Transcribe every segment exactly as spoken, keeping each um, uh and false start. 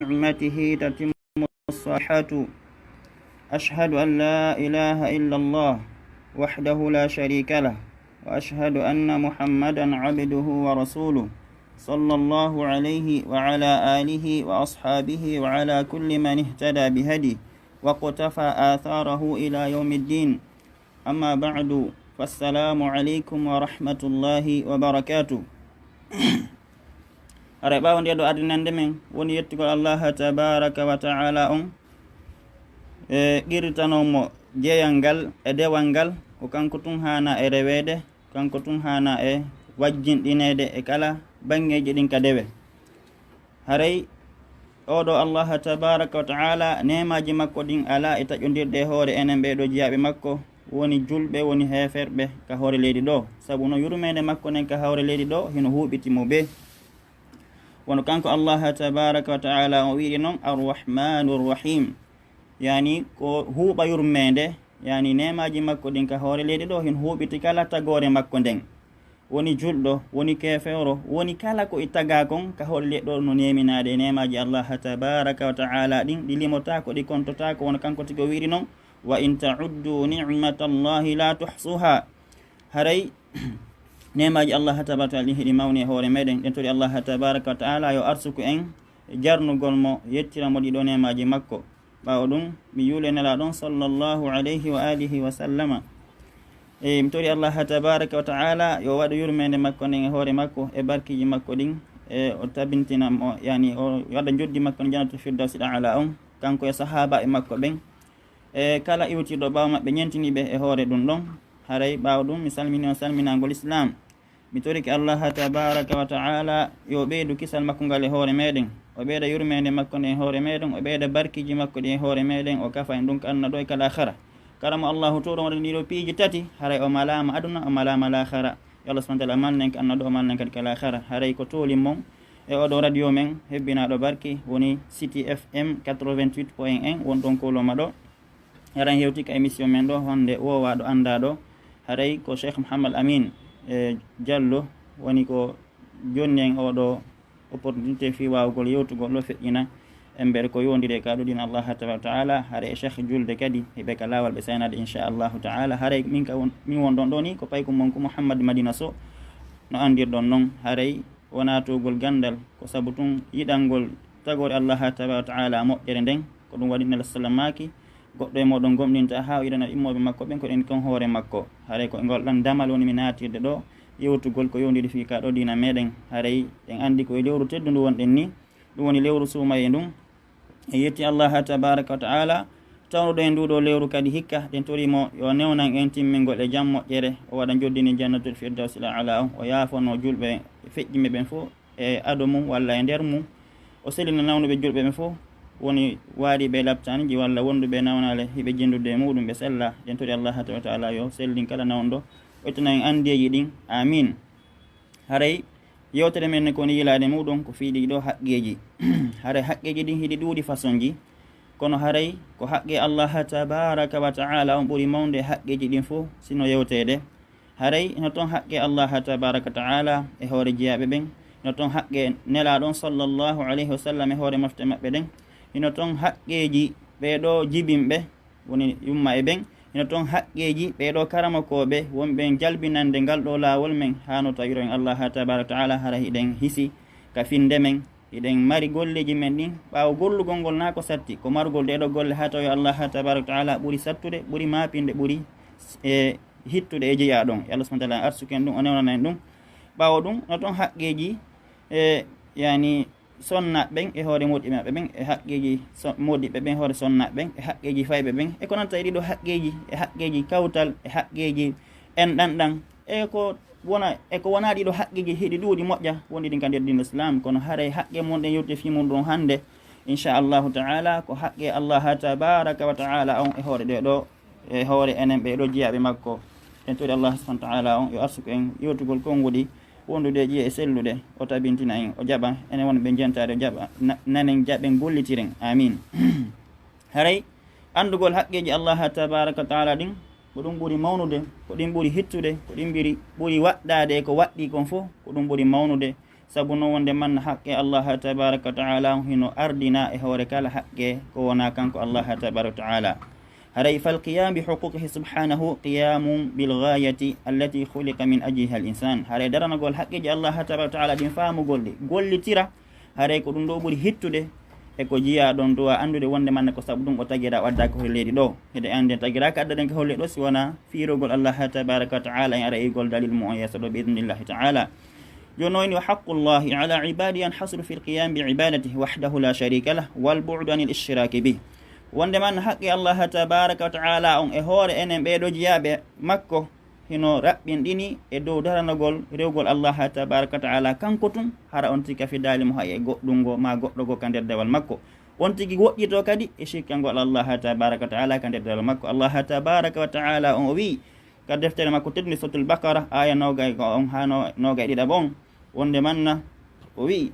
نعمته تتم الصالحات. أشهد أن لا إله إلا الله وحده لا شريك له، وأشهد أن محمدا عبده ورسوله، صلى الله عليه وعلى آله وأصحابه وعلى كل من اهتدى بهديه واقتفى آثاره إلى يوم الدين. أما بعد، فالسلام عليكم ورحمة الله وبركاته. Haray ɓaawo nde ɗo ardinande men woni yettugol Allaha tabaraka wa ta'ala on, e qirritano mo jeyal ngal e dewal ngal, ko kanko tun haana e reweede, kanko tun haana e wajjinɗineede e kala baŋŋeeji ɗin ka dewe. Haray oo ɗoo Allaha tabaraka wa ta'ala, neemaaji makko ɗin alaa e taƴondirde e hoore enen ɓee ɗoo jiyaaɓe makko, woni julɓe, woni heeferɓe ka hoore leydi ɗoo. Sabu non yurmeende makko nden ka hoore leydi ɗoo hino huuɓiti mo bee. Wano kanko Allaha tabaraka wa ta'ala o wi'iri non, Arrahmanu Rrahim. Yani ko huuɓa yurmeende, yani neemaaji makko ɗin ka hoore leydi ɗoo hino huuɓiti kala tagoore makko nden. Woni julɗo, woni keefeero, woni kala ko e tagaa kon ka hoore leydi ɗoo no neeminaade e neemaaji Allaha tabaraka wa ta'ala ɗin, ɗi limotaako, ɗi kontotaako, wano kanko tigi o wi'iri non, "Wa in ta'uddu ni'matallahi la tuhsuha." Haray neemaaji Allaha tabaraka wa ta'ala ɗin hiɗi mawni e hoore meɗen, ɗen tori Allaha tabaraka wa ta'ala yo arsuku en jarnugol mo, yettira mo ɗii ɗoo neemaaji makko. Ɓaawo ɗum, mi yuuli e Nelaaɗo on sallallahu alayhi wa alihi wa sallama. E, mi tori Allaha tabaraka wa ta'ala yo waɗu yurmeende makko nden e hoore makko, e barkiiji makko ɗin, e o tabintina mo, yani o waɗa njoddi makko ndi Jannatul Firdawsi A'la on, kanko e sahaabaaɓe makko ɓen. E kala iwtirɗo ɓaawo maɓɓe ɲentini ɓe e hoore ɗum ɗon. Haray ɓaawo ɗum, mi salmini on salminaangol Islaam. Mi torike Allaha tabaraka wa ta'ala yo ɓeydu kisal makko ngal e hoore meɗen, o ɓeyda yurmeende makko nden e hoore meɗen, o ɓeyda barkiiji makko ɗin e hoore meɗen, o kafa en ɗum ka aduna ɗoo e ka laakhara. Kala mo Allahu toro waɗani ɗii ɗoo piiji tati, haray o malaama aduna, o malaama laakhara. Yo Allah subhanahu wa ta'ala malnen ka aduna ɗoo, o malnen kadi ka laakhara. Haray ko toolin mon e oo ɗoo radio men hebbinaaɗo barki, woni City F M quatre-vingt-huit point un, won ɗon Koloma ɗoo. Haray en hewti ka émission men ɗoo hannde, woowaaɗo anndaaɗo. Haray ko Cheikh Mouhammad Amin, e, Diallo woni ko jonni en oo ɗoo opportunité fii waawugol yewtugol ɗoo, feƴƴina embere ko yowondiri e ka ɗoo diina Allaha tabaraka wa ta'ala. Haray e Cheikh julde kadi, hiɓe ka laawol ɓe saynaade, insha Allahu ta'ala. Haray min ka won, min won ɗon ɗoo ni ko paykun mon ko Mouhammad Madina Sow, no anndirɗon non. Haray wonaa tuugol ganndal, ko sabu tun yiɗangol tagoore Allaha tabaraka wa ta'ala moƴƴere nden. Ko ɗum waɗi Nelaaɗo sallam maaki, goɗɗo e mooɗon gomɗinta haa o yiɗana immooɓe makko ɓen ko ɗen kon hoore makko. Haray ko e ngol ɗan damal woni mi naatirde ɗoo, yewtugol ko yowndiri fii ka ɗoo diina meɗen. Haray en anndi ko e lewru teddundu wonɗen ni, ɗum woni lewru suumayee ndun. En yetti Allaha tabaraka wa ta'ala, tawnuɗo en nduu ɗoo lewru kadi hikka, ɗen tori mo yo newnan en timmingol e jam moƴƴere, o waɗa njoddini Jannatul Firdawsil A'la on, o yaafono julɓe feƴƴiiɓe ɓen fof e ado mum walla e nder mum. O sellina nawnuɓe julɓe ɓen fof, woni waariiɓe e laptaaniji walla wonduɓe e nawnaale, hiɓe jinndude e muɗum, ɓe sella. Ɗen tori Allaha tabaraka wa ta'ala yo sellin kala nawnuɗo, o ittana en anndeeji ɗin. Amin. Haray yewtere men ne ko woni yiilaade muɗum ko fii ɗii ɗoo haqqeeji. Haray haqqeeji ɗin hiɗi ɗuuɗi fasonji, kono haray ko haqqe Allaha tabaraka wa ta'ala on ɓuri mawnde e haqqeeji ɗin fof sino yewteede. Haray hino ton haqqe Allaha tabaraka wa ta'ala e hoore jiyaaɓe ɓen, hino ton haqqe Nelaaɗo on sallallahu alayhi wa sallam e hoore mofte maɓɓe ɗen, hino ton haqqeeji ɓee ɗoo jibinɓe, woni yumma e ɓen, hino ton haqqeeji ɓee ɗoo karamokooɓe wonɓe en jalbinande ngal ɗoo laawol men, haa no tawiro en Allaha tabaraka wa ta'ala hara hiɗen hisi ka finde men, hiɗen mari golleeji men ɗin. Ɓaawo gollugol ngol naa ko satti, ko marugol ɗee ɗoo golle haa tawi Allaha tabaraka wa ta'ala ɓuri sattude, ɓuri maapinde, ɓuri, e, hittude e jeyaa ɗon. E Allah subhanahu wa ta'ala arsuken ɗum, o newnana en ɗum. Ɓaawo ɗum, no ton haqqeeji, e, yani, sonnaaɓe ɓen e hoore moodiɓɓe maɓɓe ɓen, e haqqeeji so-, moodiɓɓe ɓen e hoore sonnaaɓe ɓen, e haqqeeji fayɓe ɓen, e ko nanta e ɗii ɗoo haqqeeji, e haqqeeji kawtal, e haqqeeji enɗan ɗan, e ko wona, e ko wonaa ɗii ɗoo haqqeeji hiɗi ɗuuɗi moƴƴa, wonɗi ɗin ka nder diina Islam, kono haray haqqe mun ɗen yewte fii mun ɗon hannde, insha Allahu ta'ala, ko haqqe Allaha tabaraka wa ta'ala on e hoore ɗee ɗoo e hoore enen ɓee ɗoo jiyaaɓe makko. En tori Allah subhanahu wa ta'ala on yo arsuku en yewtugol konnguɗi wondude e ƴiye e sellude, o tabintina en, o jaɓa enen wonɓe jentaade, o jaɓa na-, nanen, jaɓen, gollitiren. Amin. Haray anndugol haqqeeji Allaha tabaraka wa ta'ala ɗin, ko ɗum ɓuri mawnude, ko ɗin ɓuri hittude, ko ɗin ɓuri, ɓuri waɗɗaade e ko waɗɗii kon fof, ko ɗum ɓuri mawnude. Sabu noon wonde man haqqe Allah tabaraka wa ta'ala on hino ardina e hoore kala haqqe ko wona kanko Allah tabaraka wa ta'ala. Haray فالقيام بحقوقه سبحانه قيام بالغاية التي خلق من أجلها الإنسان. Haray daranagol haqqeeji Allah tabaraka wa ta'ala ɗin, faamugol ɗi, gollitira, haray ko ɗum ɗo ɓuri hittude e ko jiyaa ɗon, duwa anndude wonde man ko sabu ɗum o tagira, o adda ka hoore leydi ɗo. Hiɗen anndi en tagiraaka adda ɗen ka hoore leydi ɗo si wona fiirugol Allah tabaraka wa ta'ala, en ara e yi'ugol dalil mo on yeeso ɗo bi idnillahi ta'ala. Jooni o inni: وحق الله على عباده ينحصر في القيام بعبادته وحده لا شريك له والبعد عن الاشتراك به. Wonde man haqqe Allah tabaraka wa ta'ala on e hoore enen ɓee ɗo jiyaaɓe makko hino raɓɓinɗini e dow daranagol rewgol Allah tabaraka wa ta'ala kanko tun, hara on tigi kafidaali mo hay e goɗɗungo ma goɗɗo goo ka nder dewal makko. On tigi woɗɗitoo kadi e sikkangol Allah tabaraka wa ta'ala ka nder dewal makko. Allah tabaraka wa ta'ala on o wi'i ka deftere makko teddunde Suratul Baqara, aya noogay ko on haa no-, noogay ɗiɗaɓo on, wonde manna o wi'i: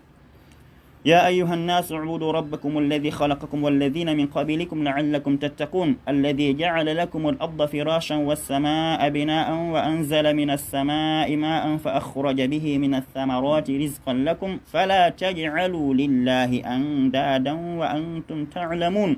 يا أيها الناس اعبدوا ربكم الذي خلقكم والذين من قبلكم لعلكم تتقون الذي جعل لكم الأرض فراشا والسماء بناء وأنزل من السماء ماء فأخرج به من الثمرات رزقا لكم فلا تجعلوا لله أندادا وأنتم تعلمون.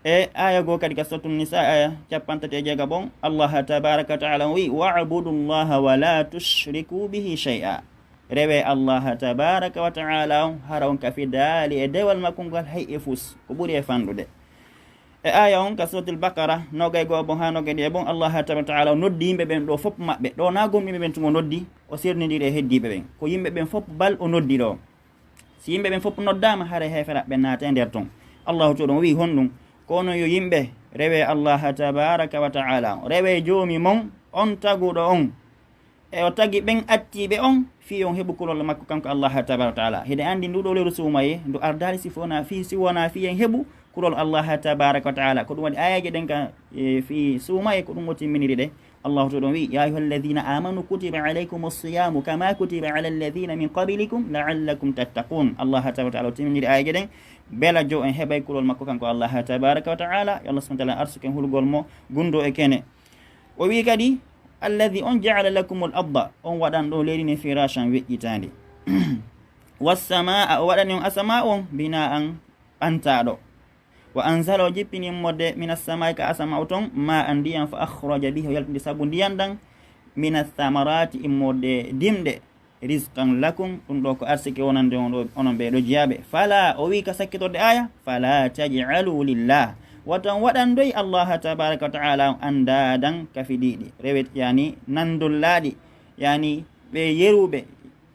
E aya goo kadi ka Suratul Nisa, aya cappanɗe tati e jeegaɓo on, Allah tabaraka wa ta'ala o wi'i: واعبدوا الله ولا تشركوا به شيئا. Rewee Allah tabaraka wa ta'ala on, hara on kafidaali e dewal makko ngal hay e fus, ko ɓuri e fanɗude. E aya on ka Suratul Baqara, noogay goo ɓon haa noogay ɗiɗaɓo on, Allah tabaraka wa ta'ala o noddi yimɓe ɓen ɗo fof maɓɓe. Ɗo na gomɗinɓe ɓen tun o noddi, o sernindiri e heddiiɓe ɓen. Ko yimɓe ɓen fof bal o noddi ɗo. Si yimɓe ɓen fof noddaama, haray heeferaaɓe naatay nder ton. Allahu to ɗon wi'i honɗum? Kono yo yimɓe, rewee Allah tabaraka wa ta'ala on, rewee Joomi mon, on taguɗo on. E o tagi ɓen attiiɓe on, fii on heɓu kulol makko kanko Allah tabaraka wa ta'ala. Hiɗen anndi ndu ɗo leru suumaye, ndu ardaali si wonaa fii, si wonaa fii en heɓu kulol Allah tabaraka wa ta'ala. Ko ɗum waɗi aayeeje ɗen ka, e, fii suumaye, ko ɗum o timminiri ɗe. Allahu to ɗon wi'i: يا أيها الذين آمنوا كتب عليكم الصيام كما كتب على الذين من قبلكم لعلكم تتقون. Allah tabaraka wa ta'ala o timminiri aayeeje ɗen, bela jo en heɓay kulol makko kanko Allah tabaraka wa ta'ala. Yo Allah subhanahu wa ta'ala arsuken hulgol mo gunndoo e kene. O wi'i kadi: الذي on جعل لكم الأرض, on waɗan ɗo leydi ndin فراشا weƴƴitaandi. والسماء, o waɗani on asamaa on بناء ɓantaaɗo. وأنزل, o jippini mo de من السماء, ka asamaa ton, ماء, ndiyan, فأخرج به, o yaltini sabu ndiyan ɗan, من الثمرات, immorde dimɗe, رزقا لكم, ɗum ɗo ko arsike wonande on ɗo, onon ɓee ɗo jiyaaɓe. فلا, o wi'i ka sakkitorde aya, فلا تجعلوا لله, wata on waɗandoy Allah tabaraka wa ta'ala on أندادا, kafidiiɗi, rewet, yani, nandullaaɗi, yani, ɓe yeruɓe,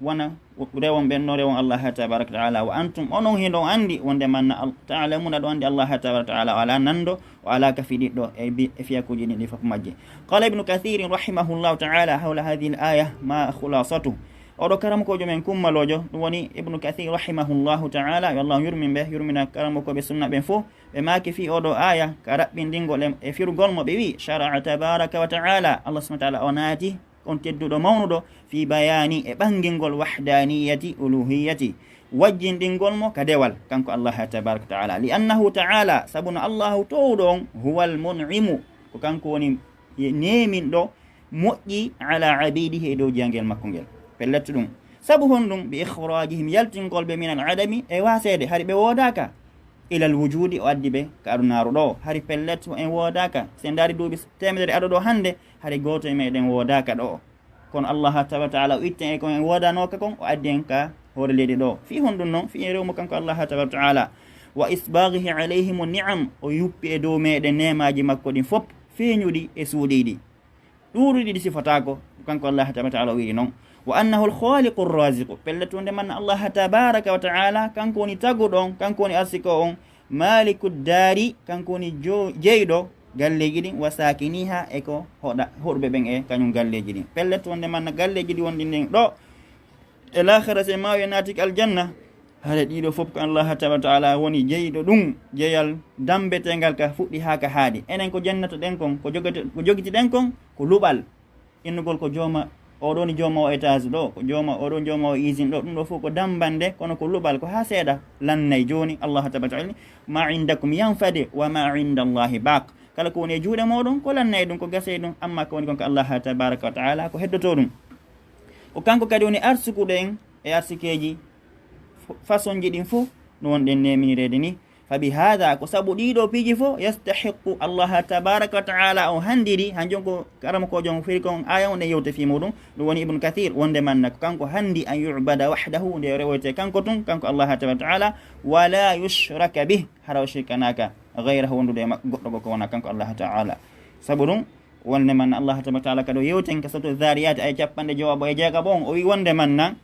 wona rewon ɓen no rewon Allah tabaraka wa ta'ala, وأنتم, onon hiɗon anndi wonde man na Al-, تعلمون, aɗon anndi Allah tabaraka wa ta'ala o alaa nanndo, o alaa kafidiɗɗo e bi-, e fiyakuuji ɗin ɗi fof majji. قال ابن كثير رحمه الله تعالى حول هذه الآية ما خلاصته. Oɗo karamokoojo men kummaloojo, ɗum woni Ibnu Kathir rahimahullahu ta'ala, yo Allah yurmin ɓe, yurmina karamokooɓe sunna ɓen fof, ɓe maaki fii oɗo aya, ka raɓɓindingol e, e firugol mo, ɓe wi'i: شرع تبارك وتعالى, Allah subhanahu wa ta'ala o naati, on tedduɗo mawnuɗo, في بيان, e ɓangingol, وحدانية ألوهيته, wajjinɗingol mo ka dewal, kanko Allah tabaraka wa ta'ala. لأنه تعالى, sabu no Allahu toowuɗo on, هو المنعم, ko kanko woni neeminɗo moƴƴi, على عبيده, e dow jiyangel makko ngel. Pellet ɗum. Sabu honɗum? بإخراجهم, yaltingol ɓe, من العدم, e waaseede, hari ɓe woodaaka. إلى الوجود, o addi ɓe ka adunaaru ɗo. Hari pellet, en woodaaka. Si en ndaari duuɓi teemedere ado ɗo hannde, hari gooto e meɗen woodaaka ɗo. Kono Allah tabaraka wa ta'ala o itti en e ko en woodanooka kon, o addi en ka hoore leydi ɗo. Fii honɗum non? Fii en rewu mo kanko Allah tabaraka wa ta'ala. وإسباغه عليهم النعم, o yuppi e dow meɗen neemaaji makko ɗin fof, feeñuɗi e suuɗiiɗi. Ɗuuɗuɗi ɗi sifotaako, kanko Allah tabaraka wa ta'ala o wi'i non. وأنه الخالق الرازق. Pellet wonde man Allah tabaraka wa ta'ala, kanko woni taguɗo on, kanko woni arsiko on, مالك الدار, kanko woni jo-, jeyɗo galleeji ɗin, وساكنيها, e ko hoɗa-, hoɗuɓe ɓen e kañum galleeji ɗin. Pellet wonde man galleeji ɗi wonɗi ndin ɗo, e laakhira, si en maayi en naatike aljanna, hare ɗiɗo fof ko Allah tabaraka wa ta'ala woni jeyɗo ɗum, jeyal dammbeteengal ka fuɗɗi haa ka haaɗi. Enen ko jennata ɗen kon, ko jogete-, ko jogiti ɗen kon, ko luɓal. Innugol ko jooma, oɗo ni jooma o étage ɗo, ko jooma, oɗo jooma o usine ɗo, ɗum ɗo fof ko dammbande, kono ko luɓal, ko haa seeɗa lannay. Jooni Allah tabaraka wa ta'ala, ما عندكم ينفد وما عند الله باق. Kala ko woni e juuɗe mooɗon, ko lannay ɗum, ko gasay ɗum, amma ko woni kon ko Allah tabaraka wa ta'ala, ko heddotoo ɗum. Ko kanko kadi woni arsukuɗo en e arsikeeji, façon ji ɗin fof no wonɗen neminireede ni. Fa bi hada, ko sabu ɗiɗo piiji fof, yastahiqu Allah tabaraka wa taala, o handiri, hanjum ko karamokoojo on firi kon aya on e yewte fii muɗum, ɗum woni Ibn Kathir, wonde manna ko kanko handi an yu'bada wahdahu, nde o rewoyte kanko tun, kanko Allah tabaraka wa taala, wala yushraka bih, hara o shirkanaaka, ghayrahu, wondude e ma-, goɗɗo goo ko wona kanko Allah taala. Sabu ɗum, wonde manna Allah tabaraka wa taala kadi o yewten ka suratu Dhariyat, aya capanɗe jowaɓo e jeegaɓo on, o wi wonde manna,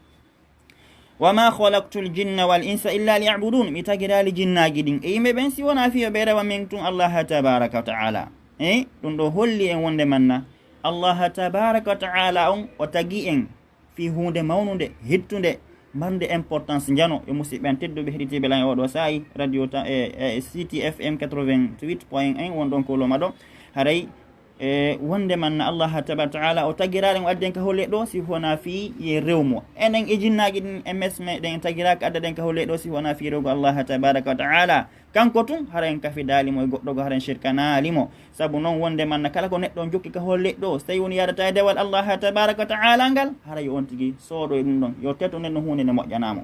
"Wa ma khalaqtul jinna wal insa illa liya'budun." Mi tagiraali jinnaaji ɗin e yimɓe ɓen si wonaa fii yo ɓe rewa min tun Allah tabaraka wa taala. E ɗum ɗo holli en wonde manna Allah tabaraka wa taala on o tagi en fii huunde mawnunde, hittunde, marnde importance njano. Yo musidɓe an tedduɓe heɗitiiɓe lan e oɗo saa'i radio ta-, e, e C T F M quatre-vingt-huit point un won ɗon ko loma ɗo. Haray e wonde manna Allah tabaraka wa taala o tagiraali o adden ka holle ɗo si wonaa fii ye rewmo. Enen e jinnaaji ɗin e mes meɗen tagiraaka adda ɗen ka holle ɗo si wonaa fii rewgo Allah tabaraka wa taala. Kanko tun, hara en kafidaali mo e goɗɗo goo, hara en shirkanaali mo. Sabu non wonde manna kala ko neɗɗo on jokki ka holle ɗo, so tawi woni yaadata e dewal Allah tabaraka wa taala ngal, hara yo on tigi sooɗo e ɗum ɗon. Yo teto nden no huunde nde moƴƴanaa mo.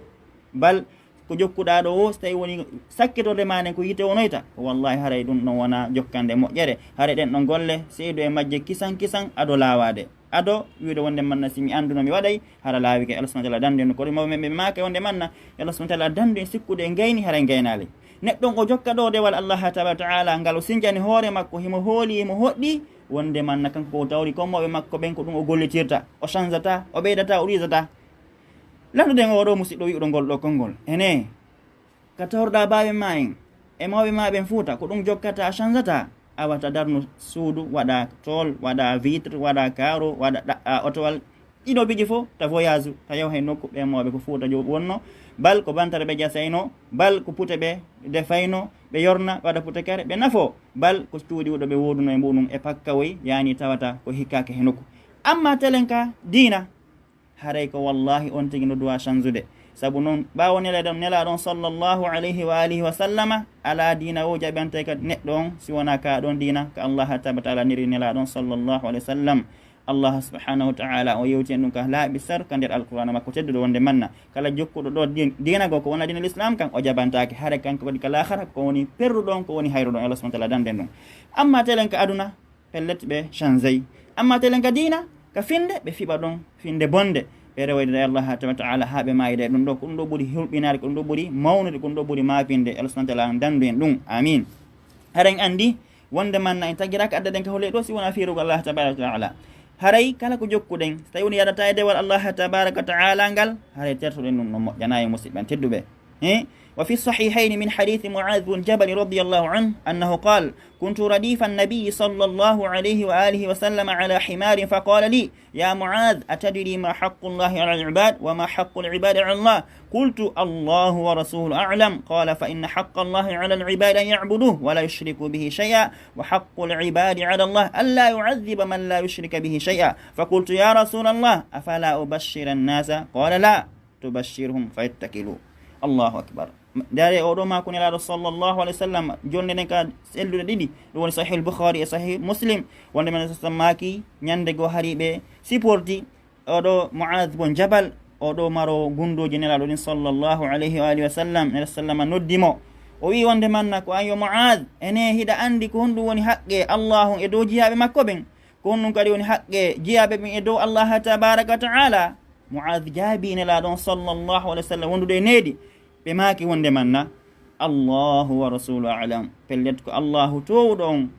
Bal ko jokkuɗaa ɗo o, so tawi woni sakkitorde maa nden ko yiite wonoyta, wallahi haray ɗum ɗon wonaa jokkande moƴƴere. Haray ɗen ɗon golle, seydu e majje kisan kisan ado laawaade. Ado wiide wonde manna si mi annduno mi waɗay, hara laawike. Allah subhanahu wa taala dandu en no ko ɗum mawɓe men ɓe maaka wonde manna, Allah subhanahu wa taala dandu en sikkude e ngayni, haray ngaynaali. Neɗɗo on o jokka ɗo dewal Allah tabaraka wa taala ngal o sinjani hoore makko, himo hooli, himo hoɗɗi, wonde manna kanko ko tawri kon mawɓe makko ɓen ko ɗum o gollitirta, o chanzata, o ɓeydata, o ɗiisata. Lannduden oo ɗoo musiɗɗo wi'uɗo ngol ɗoo konngol, ene, ka tawruɗaa baaba en maa en e mawɓe maa ɓen Fuuta, ko ɗum jokkataa, a chanzataa? Awa ta darnu suudu, waɗaa tool, waɗaa vitre, waɗaa kaaro, waɗa ɗaɓɓaa otowal, ɗiɗo biji fof, ta voyage, ta yaw hay nokku, ɓe mawɓe ko Fuuta jo wonno, bal ko bantare ɓe jasayno, bal ko pute ɓe defayno, ɓe yorna, ɓe waɗa pute kare, ɓe nafo, bal ko cuuɗi wuɗo ɓe wooduno e muɗum e pakkawoy, yaani tawata ko hikkaaka he nokku. Amma telen ka diina, haray ko wallahi on tigi no duwa chanzude. Sabu non, ɓaawo nelaɗon, nelaɗon sallallahu alayhi wa alihi wa sallama, alaa diina o jaɓante ka neɗɗo on, si wonaa ka ɗon diina, ka Allah tabaraka wa taala niri nelaɗon sallallahu alayhi wa sallam. Allah subhanahu wa ta'ala o yewti en ɗum ka laaɓi sar ka nder Alqur'aana makko tedduɗo wonde manna, kala jokkuɗo ɗo din-, diina goo ko wona diina Lislaam kan, o jaɓantaake. Hare kanko kadi ka laakhara ko woni perruɗo on, ko woni hayruɗo on, Allah subhanahu wa ta'ala danden ɗum. Amma telen ka aduna, pellet ɓe chanzey. Amma telen ka diina, ka finde, ɓe fiɓa ɗon finde bonde. Ɓe rewoyde e Allah tabaraka wa ta'ala haa ɓe maayida e ɗum ɗo. Ko ɗum ɗo ɓuri hulɓinaade, ko ɗum ɗo ɓuri mawnude, ko ɗum ɗo ɓuri maapinde. Allah subhanahu wa ta'ala dandu en ɗum. Amin. Haren anndi wonde manna en tagiraaka adda ɗen ka holle ɗo si wonaa fiirugo Allah tabaraka wa ta'ala. Haray kala ko jokkuɗen, so tawi woni yaadataa e dewal Allah tabaraka wa ta'ala ngal, haray tertoɗen ɗum no moƴƴanaayi, musiɓɓe an tedduɓe. Eh? وفي الصحيحين من حديث معاذ بن جبل رضي الله عنه أنه قال: كنت رديف النبي صلى الله عليه وآله وسلم على حمار فقال لي: يا معاذ، أتدري ما حق الله على العباد وما حق العباد على الله؟ قلت: الله ورسوله أعلم. قال: فإن حق الله على العباد أن يعبدوه ولا يشركوا به شيئا، وحق العباد على الله ألا يعذب من لا يشرك به شيئا. فقلت: يا رسول الله، أفلا أبشر الناس؟ قال: لا تبشرهم فيتكلوا. الله أكبر. Ndaare oɗo maaku Nelaaɗo sallallahu alayhi wa sallam, jonde nden ka selluɗe ɗiɗi, ɗum woni Sahih al-Bukhari e Sahih Muslim, wonde men sallam maaki, ñande goo hari ɓe siporti oɗo Mu'adh bun Jabal, oɗo maro gunndooji Nelaaɗo ɗin sallallahu alayhi wa alihi wa sallam, Nelaaɗo sallama noddi mo. O wi'i wonde manna ko an yo Mu'adh, ene hiɗa anndi ko honɗum woni haqqe Allahu e dow jiyaaɓe makko ɓen? Ko honɗum kadi woni haqqe jiyaaɓe ɓen e dow Allah tabaraka wa ta'ala? Mu'adh jaabii Nelaaɗo on sallallahu alayhi wa sallam wondude e needi. Ɓe maaki wonde manna, Allahu wa rasuluhu a'lam. Pellet ko Allahu toowuɗo on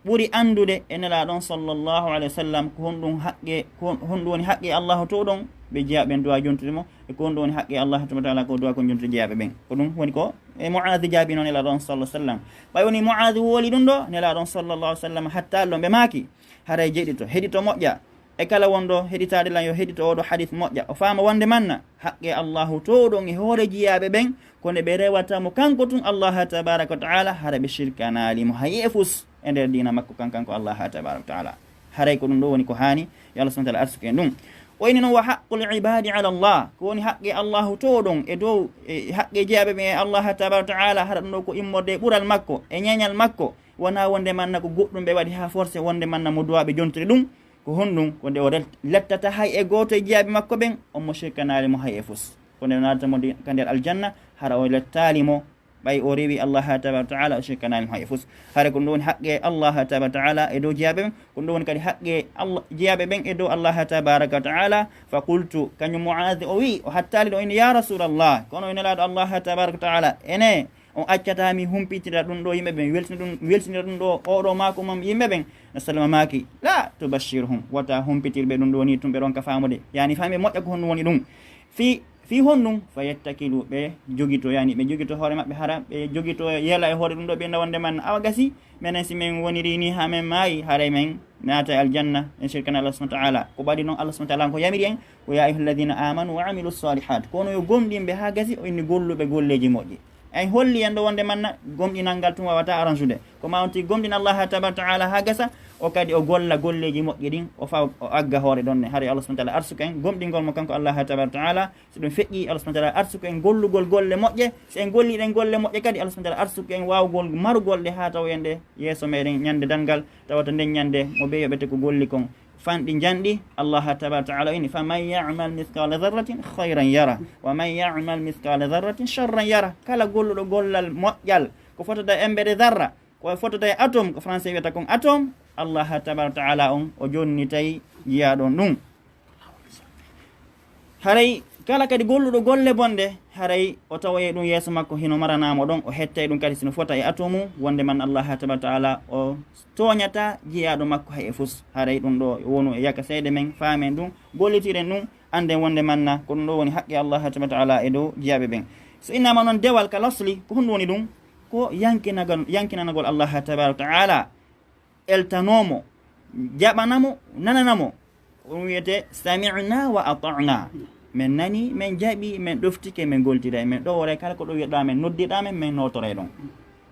ɓuri anndude e Nelaaɗo on sallallahu alayhi wa sallam ko honɗum haqqe, ko hon-, honɗum woni haqqe Allahu toowuɗo on ɓe jiyaaɓe ɓen duwa jontude mo, e ko honɗum woni haqqe Allah tabaraka wa ta'ala ko duwa ko jontude jiyaaɓe ɓen. Ko ɗum woni ko e Mu'adh jaabii non Nelaaɗo on sallallahu alayhi wa sallam. Ɓay woni Mu'adh wooli ɗum ɗo, Nelaaɗo on sallallahu alayhi wa sallam hattaali ɗon ɓe maaki, haray jeɗito, heɗito moƴƴa. E kala wonɗo heɗitaade lan yo heɗito oɗo hadith moƴƴa. O faama wonde manna, haqqe Allahu toowuɗo on e hoore jiyaaɓe ɓen, ko nde ɓe rewata mo kanko tun Allah tabaraka wa ta'ala, hara ɓe shirkanaali mo hay e fus e nder diina makko kan, kanko Allah tabaraka wa ta'ala. Haray ko ɗum ɗo woni ko haani, yo Allah subhanahu wa ta'ala arsuku en ɗum. O inni non, wa haqqul ibadi ala Allah, ko woni haqqe Allahu toowuɗo on e dow, e haqqe jiyaaɓe ɓen e Allah tabaraka wa ta'ala, hara ɗum ɗo ko immorde e ɓural makko, e ñeeñal makko, wonaa wonde manna ko goɗɗum ɓe waɗi haa forcé wonde manna mo duwa ɓe jontude ɗum. Ko honɗum? Ko nde o rel-, lettata hay e gooto e jiyaaɓe makko ɓen, on mo shirkanaali mo hay e fus. Ko nde naata mo ndi ka nder aljanna, hara o lettaali mo, ɓay o rewi Allah tabaraka wa taala, o shirkanaali mo hay fus. Hara ko ɗum woni haqqe Allah tabaraka wa taala e dow jiyaaɓe ɓen, ko ɗum woni kadi haqqe Allah, jiyaaɓe ɓen e dow Allah tabaraka wa taala. Fa qultu, kañum Mu'aaz o wi, o hattaali ɗo, inni, "Ya Rasulallah, kono ene laaɗo Allah tabaraka wa taala, ene on accata mi humpitira ɗum ɗo yimɓe ɓen, weltina ɗum, weltinira ɗum ɗo, oɗo maako mam yimɓe ɓen?" No salama maaki, "La tubashshirhum, wata humpitir ɓe ɗum ɗo ni, tum ɓe ronka faamude." Yani, faami moƴƴa ko honɗum woni ɗum. Fi, fi honɗum? Fa yattakilu, ɓe jogito, yani, ɓe jogito hoore maɓɓe, hara ɓe jogito yela e hoore ɗum ɗo, ɓe nda wonde man, awa gasi, menen si men woniri ni ha men maayi, haray men naata e aljanna, en shirkana Allah subhanahu wa ta'ala. Ko ɓaɗi noon Allah subhanahu wa ta'ala ko yamiri en, ko ya ayyuhalladhina amanu wa amilu salihat. Kono yo gomɗinɓe ha gasi, o inni golluɓe golleeji moƴƴi. En holli en ɗo wonde manna gomɗinal ngal tun wawata aransude. Ko ma on tigi gomɗina Allah tabaraka wa ta'ala ha gasa, o kadi o golla golleeji moƴƴi ɗin, o faw, o agga hoore ɗon ne. Hari Allah subhanahu wa ta'ala arsuka en gomɗingol mo kanko Allah tabaraka wa ta'ala. Si ɗum feƴƴi, Allah subhanahu wa ta'ala arsuka en gollugol golle moƴƴe. Si en golli ɗen golle moƴƴe kadi, Allah subhanahu wa ta'ala arsuka en wawgol marugol ɗe ha taw en ɗe yeeso meɗen ñande dangal, tawata nden ñande mo ɓe yoɓete ko golli kon. Fanɗi njanɗi, Allah tabaraka wa ta'ala ini, "Faman ya'mal mithqala dharratin khayran yara, wa man ya'mal mithqala dharratin sharran yara." Kala golluɗo gollal moƴƴal, ko fotata e embere zarra, ko fotata e atome, ko français wiyata kon atome, Allah tabaraka wa ta'ala on o jonnitay jiyaaɗo on ɗum. Haray kala kadi golluɗo golle bonɗe, haray o tawoye ɗum yeeso makko, hino maranamo ɗon, o hettay ɗum kadi sino fota e atomu, wonde man Allah tabaraka wa ta'ala o tooñata jiyaaɗo makko hay e fus. Haray ɗum ɗo wonu e yaka seede men, faamen ɗum, gollitiren ɗum, anden wonde manna ko ɗum ɗo woni haqqe Allah tabaraka wa ta'ala e dow jiyaaɓe ɓen. So innama noon dewal ka lasli, ko honɗum woni ɗum? Ko yankinagal-, yankinanagol Allah tabaraka wa ta'ala, eltanoo mo, jaɓana mo, nanana mo. Ko ɗum wiyetee sami'na wa ata'na. Men nani, men jaɓi, men ɗoftike, men goltiday, men ɗoworay kala ko ɗum wi'ɗaa men, noddiɗaa men, men nootoray ɗon.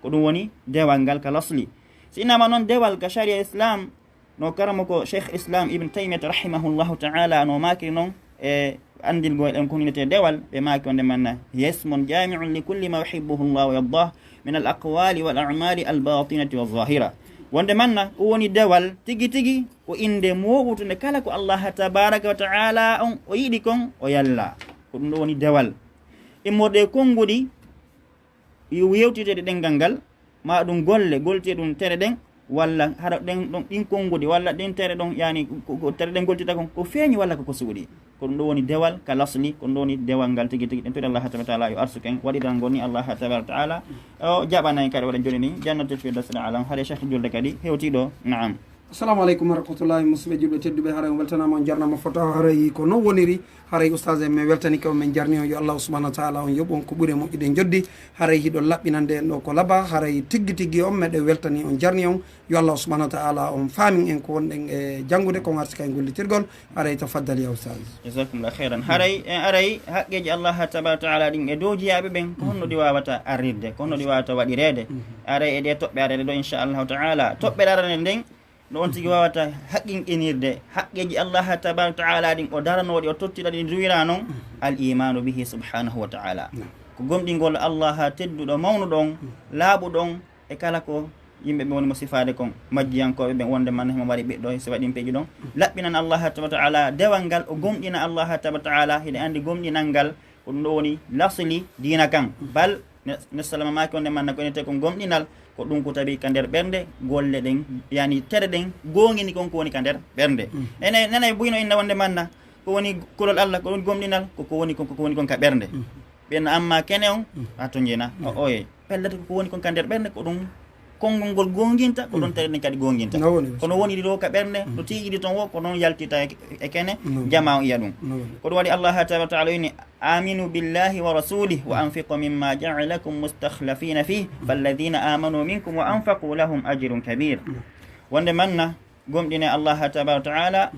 Ko ɗum woni dewal ngal ka lasli. Si innama noon dewal ka sharia Islam, no karamoko Cheikh Islam Ibn Taymiyyah rahimahullahu ta'ala no maakiri noon, e anndilgol en ko innetee dewal, ɓe maaki wonde manna, "Ismun jami'un li kulli ma yuhibbuhu Allah wa yardah min al aqwali wal a'mali al batinati wa zahira." Wonde manna, ko woni dewal tigi tigi, ko innde mooɓutunde kala ko Allah tabaraka wa ta'ala on o yiɗi kon o yalla. Ko ɗum ɗo woni dewal. Immorde e konnguɗi, yewtitede ɗenngal ngal, ma ɗum golle, golti ɗum tere ɗen, walla hara ɗen ɗon, ɗin konnguɗi, walla ɗin tere ɗon, yani, ko, ko tere ɗen goltita kon, ko feeñi walla ko, ko suuɗi. Ko ɗum ɗo woni dewal ka lasli, ko ɗum ɗo woni dewal ngal tigi tigi. Ɗen toɗi Allah tabaraka wa ta'ala yo arsuken waɗiran ngol ni Allah tabaraka wa ta'ala. O jaɓana en kadi waɗa joni ni, jannatul firdaus al a'la. Hare Cheikh julde kadi hewti ɗo. Naam. Assalamu aleykum wa rahmatullahi, musidɓe julɓe tedduɓe, haray on weltanama, on jarnama fota, haray ko non woniri, haray oustaz en men weltani ko, men jarni on, yo Allah subhanahu wa ta'ala on yoɓ on ko ɓuri moƴƴude joddi, haray hiɗon laɓɓinande en ɗo ko laba, haray tiggi tiggi on meɗen weltani on, jarni on, yo Allah subhanahu wa ta'ala on faamin en ko wonɗen e janngude, ko arti kay gollitirgol, haray tafaddal ya oustaz. Jazakumullah khairan. Haray, en aray haqqeeji Allah tabaraka wa ta'ala ɗin e dow jiyaaɓe ɓen, ko honno ɗi wawata arrirde, ko honno ɗi wawata waɗireede? Aray e ɗe toɓɓe areede ɗo, inchallahu ta'ala. Toɓɓere aranede nden, no on tigi wawata haqqinqinirde haqqeeji Allah tabaraka wa ta'ala ɗin, o daranooɗi, o tottira ɗi, duwira non, al imanu bihi subhanahu wa ta'ala. Ko gomɗingol Allah tedduɗo, mawnuɗo on, laaɓuɗo on, e kala ko yimɓe ɓe woni mo sifaade kon, majjiyankooɓe ɓen, wonde man himo mari ɓiɗɗo, si waɗi peeji ɗon, laɓɓinan Allah tabaraka wa ta'ala dewal ngal, o gomɗina Allah tabaraka wa ta'ala, hiɗen anndi gomɗinal ngal, ko ɗum ɗo woni lasli diina kan. Bal ne, ne salama maaki wonde manna ko ene te kon gomɗinal, ko ɗum ko tawi ka nder ɓernde, golle ɗen, yani tere ɗen, goongini kon ko woni ka nder ɓernde. Ene, nene buyno inna wonde manna, ko woni kulol Allah, ko ɗum gomɗinal, ko, ko woni kon, ko woni kon ka ɓernde. Ɓen amma kene on, a to njena, o, oye. Pellet ko woni kon ka nder ɓernde, ko ɗum konngol ngol goonginta, ko ɗon tere ɗen kadi goonginta. No woni. Kono woni ɗo ka ɓernde, no tiiɗi ton wo, ko ɗon yaltita e, e kene, jama on iya ɗum. No woni. Ko ɗum waɗi Allah tabaraka wa ta'ala ini, "Aminu billahi wa rasulih, wa anfiqu mimma ja'alakum mustakhlafina fih, falladhina amanu minkum wa anfaqu lahum ajrun kabir." Wonde manna, gomɗine Allah tabaraka wa ta'ala,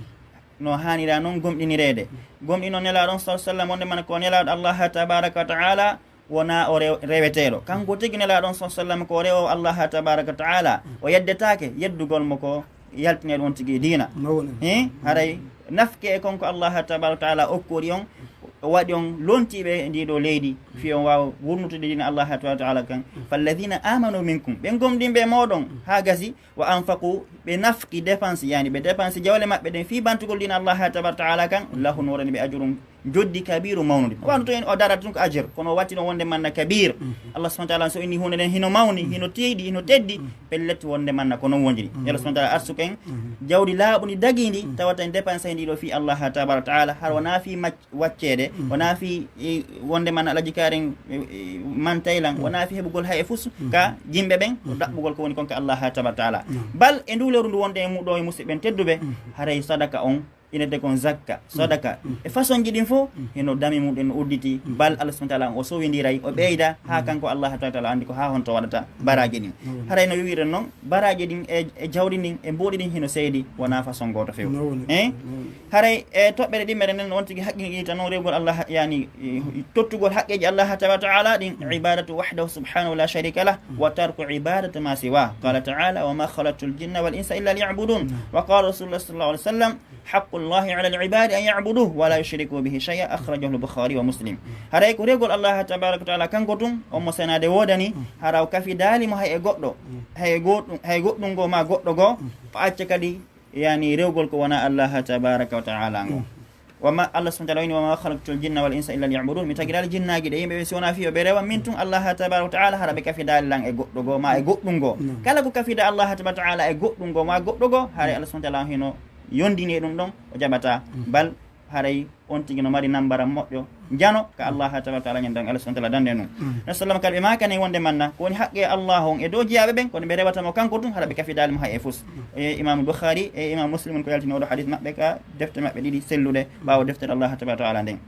no haanira non gomɗinireede. Gomɗino Nelaaɗo on sallallahu alaihi wasallam, wonde man ko Nelaaɗo Allah tabaraka wa ta'ala, wona o rew-, reweteeɗo. Kanko tigi Nelaaɗo on sallallahu alaihi wasallam ko rewo Allah tabaraka wa ta'ala. O yeddetaake, yeddugol mo ko yaltine ɗum on tigi diina. No woni. He? Haray nafke e kon ko Allah tabaraka wa ta'ala okkoɗi on, o waɗi on lontiiɓe e ndi ɗo leydi, fi on waawa wurnutude diina Allah tabaraka wa ta'ala kan. "Falladhina amanu minkum." Ɓen gomɗinɓe e mooɗon, haa gasi, "Wa anfaqu", ɓe nafki, dépense, yani ɓe dépense jawle maɓɓe ɗen fii bantugol diina Allah tabaraka wa ta'ala kan, "lahum", no wonani ɓe ajrun joddi kabiru mawnude. Wano to en o darata ɗum ko ajir, kono o watti ɗon wonde manna kabir. Allah subhanahu wa ta'ala so inni hunde nden hino mawni, hino teeɗi, hino teddi, pellet wonde manna ko non wondiri. Yo Allah subhanahu wa ta'ala arsuken jawdi laaɓundi dagiindi, tawata en dépensé ndi ɗo fi Allah tabaraka wa ta'ala, har wona fi mac-, wacceede, wona fi, e, wonde manna alaji karen, e, e, mantaylan, wona fi heɓugol hay e fus ka jimɓe ɓen, ko daɓɓugol ko woni kon ka Allah tabaraka wa ta'ala. Bal e ndu lewru ndu wonde e muɗo e musidɓe ɓen tedduɓe, haray sadaka on, inete kon zakka, sadaka, e façon ji ɗin fof, hino dami muɗum no udditi, bal Allah subhanahu wa ta'ala o sowindiray, o ɓeyda, haa kanko Allah tabaraka wa ta'ala andi ko haa honto waɗata baraji ɗin. Haray no wiwiren non, baraji ɗin e, e jawdi ndin, e mbuɗi ɗin hino seedi, wona façon goto few. No woni. Eh? No woni. Haray e toɓɓere ɗimmere nden on tigi haqqinɗinta non rewgol Allah, yani, e, tottugol haqqeji Allah tabaraka wa ta'ala ɗin, ibadatu wahdahu subhanahu la sharika lah, wa tarku ibadati ma siwa. Qala ta'ala, "Wa ma khalaqtul jinna wal insa illa liya'budun." Wa qala Rasulullah sallallahu alaihi wasallam, "Haqqullahi ala al-ibadi an ya'buduhu wa la yushriku bihi shay'a." Akhrajahu al-Bukhari wa Muslim. Haray ko rewgol Allah tabaraka wa ta'ala kanko tun, on mo senade wodani, hara o kafidaali mo hay e goɗɗo, hay e goɗɗum, hay goɗɗum go ma goɗɗo go, o acca kadi, yani, rewgol ko wona Allah tabaraka wa ta'ala ngo. Wa ma, Allah subhanahu wa ta'ala wini, "Wa ma khalaqtul jinna wal insa illa liya'budun." Mi tagiral jinnaaji ɗe yimɓe ɓe si wona fiyo ɓe rewa min tun Allah tabaraka wa ta'ala, hara ɓe kafidaali lan e goɗɗo go ma e goɗɗum go. Kala ko kafida Allah tabaraka wa ta'ala e goɗɗum go ma goɗɗo go, haray Allah subhanahu wa ta'ala hino yondini e ɗum ɗon, o jaɓata. Bal haray on tigi no mari nambara moƴƴo, jano ka Allah tabaraka wa ta'ala, ñande Allah subhanahu wa ta'ala dande nun. Nabi sallam kadi ɓe makani wonde manna, ko woni haqqe Allah on e dow jiyaaɓe ɓen, kono ɓe rewata mo kanko tun, hara ɓe kafidaali mo hay e fus. E Imam Bukhari e Imam Muslim on ko yaltini oɗo hadith maɓɓe ka defte maɓɓe ɗiɗi selluɗe, ɓaawo deftere Allah tabaraka wa ta'ala nden.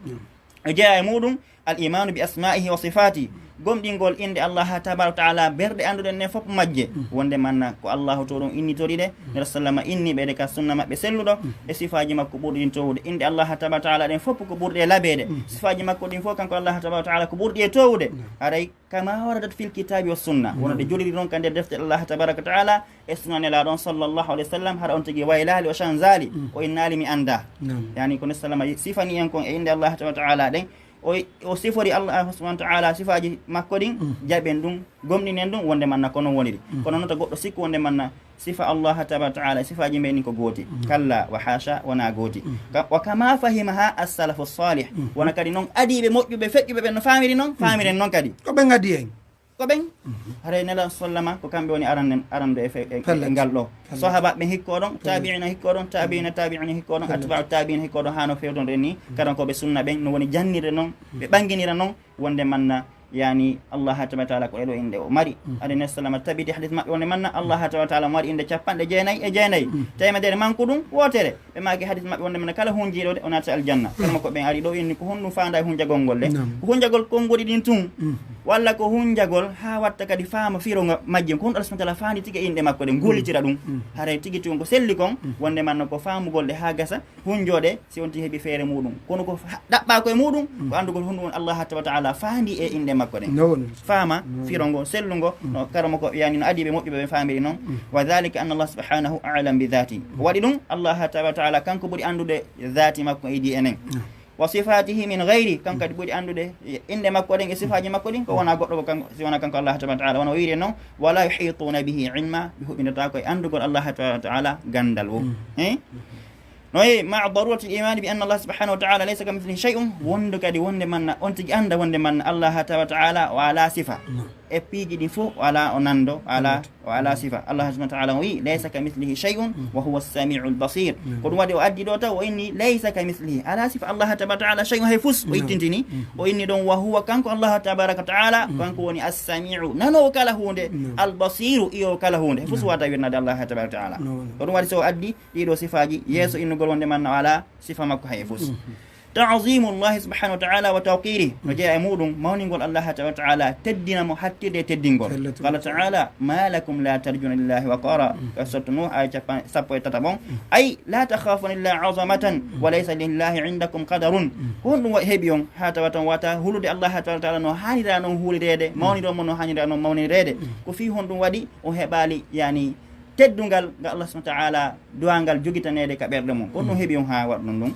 O jeeya e muɗum, al imanu bi asma'ihi wa sifatihi, gomɗingol innde Allah tabaraka wa ta'ala, berɗe annduɗen ɗen fof majje, wonde manna ko Allahu to ɗum innitori ɗe, Nera sallama inni ɓe ɗe ka sunna maɓɓe selluɗo, e sifaaji makko ɓurɗi ɗin towude. Innde Allah tabaraka wa ta'ala ɗen fof ko ɓurɗe e labeede, sifaaji makko ɗin fof kanko Allah tabaraka wa ta'ala ko ɓurɗi e towude. Haray kama waradat fil kitabi wa sunna, wono ɗe joliri ɗon ka nder defte Allah tabaraka wa ta'ala e sunna Nelaaɗo on sallallahu alaihi wa sallam, hara on tigi waylaali, o chanzaali, o innaali mi annda. Yani ko Nera sallama sifani en kon e innde Allah tabaraka wa ta'ala ɗen, o, o sifori Allah subhanahu wa ta'ala sifaaji makko ɗin, jaɓen ɗum, gomɗinen ɗum, wonde manna ko non woniri. Kono noon to goɗɗo sikku wonde manna sifa Allah tabaraka wa ta'ala, sifaaji men ɗin ko gooti. Kalla wa hasha, wona gooti. Ka, wa kama fahimaha as-salafu salih, wona kadi noon adiiɓe moƴƴuɓe, feƴƴuɓe ɓen no faamiri noon, faamiren noon kadi. Ko ɓen adii en. Ko ɓen, haray Nela sallama, ko kamɓe woni arande, arande e fe-, e, e ngal ɗo. Sahaaba ɓen hikko ɗon, tabi'ina hikko ɗon, tabi'ina tabi'ina hikko ɗon, atba'u tabi'ina hikko ɗon, haa no fewtonde ni, karankoɓe sunna ɓen, no woni jannirde noon, ɓe ɓanginira noon, wonde manna, yani, Allah tabaraka wa ta'ala ko ɗeɗo innde o mari. Ade Nela sallama tabiti hadith maɓɓe wonde manna, Allah tabaraka wa ta'ala mo mari innde capanɗe jeenayi e jeenayi, teemedere manku ɗum, wootere. Ɓe maaki hadith maɓɓe wonde manna kala hunjiiɗo de, o naata aljanna. Kala mo ko ɓen ari ɗo inni ko honɗum faanda e hunjagol ngol de. Ko hunjagol konnguɗi ɗin tun. Walla ko hunjagol haa watta kadi faama firo nga majjum. Ko honɗum Allah subhanahu wa ta'ala faandi tigi e inɗe makko ɗen, gollitira ɗum. Haray tigi tun ko selli kon, wonde manna ko faamugol ɗe haa gasa, hunjooɗe, si on tigi heɓi feere muɗum. Kono ko ha-, ɗaɓɓa ko e muɗum, ko anndugol honɗum on Allah tabaraka wa ta'ala faandi e inɗe makko ɗen. Faama firo ngo, sellu ngo, no karamo ko yani no adiiɓe moƴƴuɓe ɓe faamiri noon. Wa dhalika anna Allah subhanahu a'lam bi dhati. Ko waɗi ɗum, Allah tabaraka wa ta'ala kanko ɓuri anndude dhati makko e di enen. Wa sifatihi min ghayri, kanko kadi ɓuri anndude inɗe makko ɗen e sifaaji makko ɗin, ko wona goɗɗo ko kanko, si wona kanko Allah tabaraka wa ta'ala. Wona o wiiri noon, "Wala yuhituna bihi ilma", ɓe huɓindataa ko e anndugol Allah tabaraka wa ta'ala ganndal o. Eh? No e ma darurati al-imani bi anna Allah subhanahu wa ta'ala laysa kamithlihi shay'un, wonde kadi wonde manna, on tigi annda wonde manna Allah tabaraka wa ta'ala o ala sifa. E piiji ɗi fof o ala o nando, o ala, o ala sifa. Allah subhanahu wa ta'ala o wi, "Laysa kamithlihi shay'un wa huwa as-sami'ul basir." Ko ɗum waɗi o addi ɗo taw o inni, "Laysa kamithlihi." Ala sifa Allah tabaraka wa ta'ala shay'un hay fus, o ittintini. O inni ɗon, "Wa huwa", kanko Allah tabaraka wa ta'ala, kanko woni as-sami'u, nanowo kala huunde, al-basiru, iyo kala huunde. Fus wata wirnade Allah tabaraka wa ta'ala. Ko ɗum waɗi so o addi ɗiɗo sifaaji, yeeso innugol wonde manna o ala sifa makko hay e fus. Ta'zimu Allahi subhanahu wa ta'ala wa tawqiri. No jeeya e muɗum mawningol Allah tabaraka wa ta'ala, teddina mo hattirde e teddingol. Qala ta'ala, "Ma lakum la tarjuna lillahi wa qara." Ka sortu Nuh, aya capan-, sappo e tataɓon. Ay, "La takhafuna illa azamatan, wa laysa lillahi indakum qadarun." Ko honɗum wa-, heɓi on, haa tawata on wata hulude Allah tabaraka wa ta'ala no haanira noon hulireede, mawniro mo no haanira noon mawnireede? Ko fii honɗum waɗi on heɓaali, yani, teddungal nga Allah subhanahu wa ta'ala duwangal jogitaneede ka ɓerɗe mum. Ko ɗum heɓi on haa waɗ ɗum ɗum.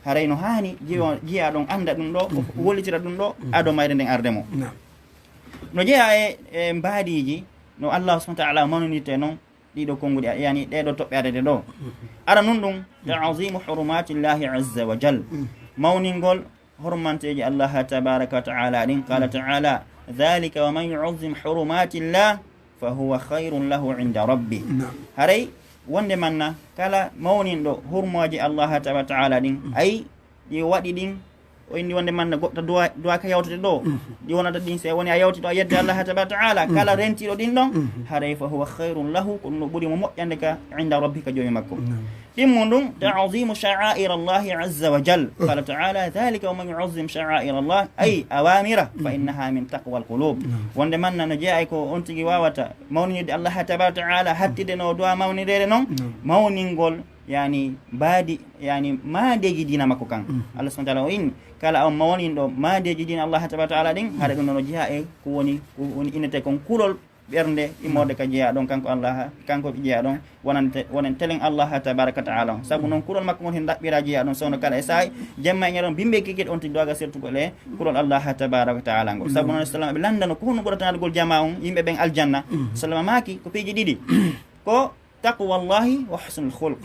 Haray no haani jiyo-, jiya ɗon annda ɗum ɗo, o wollitira ɗum ɗo, ado mayre nden arde mo. No jeeya e, e mbaadiiji no Allah subhanahu wa ta'ala mawnirte noon ɗiɗo konnguɗi, yani ɗeɗo toɓɓe arede ɗo. Ara nun ɗum, ta'zimu hurumatillahi azza wa jal. Mawningol hormanteeji Allah tabaraka wa ta'ala ɗin. Qala ta'ala, dhalika wa man yu'azzim hurumatillah fa huwa khairun lahu inda rabbi. Haray wonde manna kala mawninɗo hurmooji Allah tabaraka wa ta'ala ɗin, ay ɗi waɗi ɗin, o inni wonde manna goɗɗo duwa, duwa ka yawtude ɗo, ɗi wonata ɗin, se woni a yawti ɗo a yedde Allah tabaraka wa ta'ala, kala rentiɗo ɗin ɗon, haray fa huwa khairun lahu, ko ɗum ɗo ɓuri mo moƴƴande ka inda rabbi, ka joomi makko. Ɗimmo ɗum, ta'zimu sha'air Allahi azza wa jal. Qala ta'ala, dhalika wa man yu'azzim sha'air Allah, ay awamira, fa innaha min taqwa al-qulub. Wonde manna no jeeya e ko on tigi wawata mawninde Allah tabaraka wa ta'ala, hattide no duwa mawnirede non, mawningol, yani, mbaadi, yani, maadeji diina makko kan. Allah subhanahu wa ta'ala o inni, kala on mawninɗo maadeji diina Allah tabaraka wa ta'ala ɗin, haray ɗum no jeeya e ko woni, ko woni innete kon kulol ɓernde immorde ka jeeya ɗon, kanko Allah, kanko jeeya ɗon, wonante, wonen telen Allah tabaraka wa ta'ala on. Sabu non kulol makko ngol hen ɗaɓɓira jeeya ɗon, sowno kala e saa'i, jemma e ñalawma, bimbe kikit on ti doga sertugol e kulol Allah tabaraka wa ta'ala ngol. Sabu non Islam ɓe landano ko honno ɓurata naatugol jama on, yimɓe ɓen aljanna. Islam maaki ko piiji ɗiɗi. Ko taqwallahi wa husnul khuluq.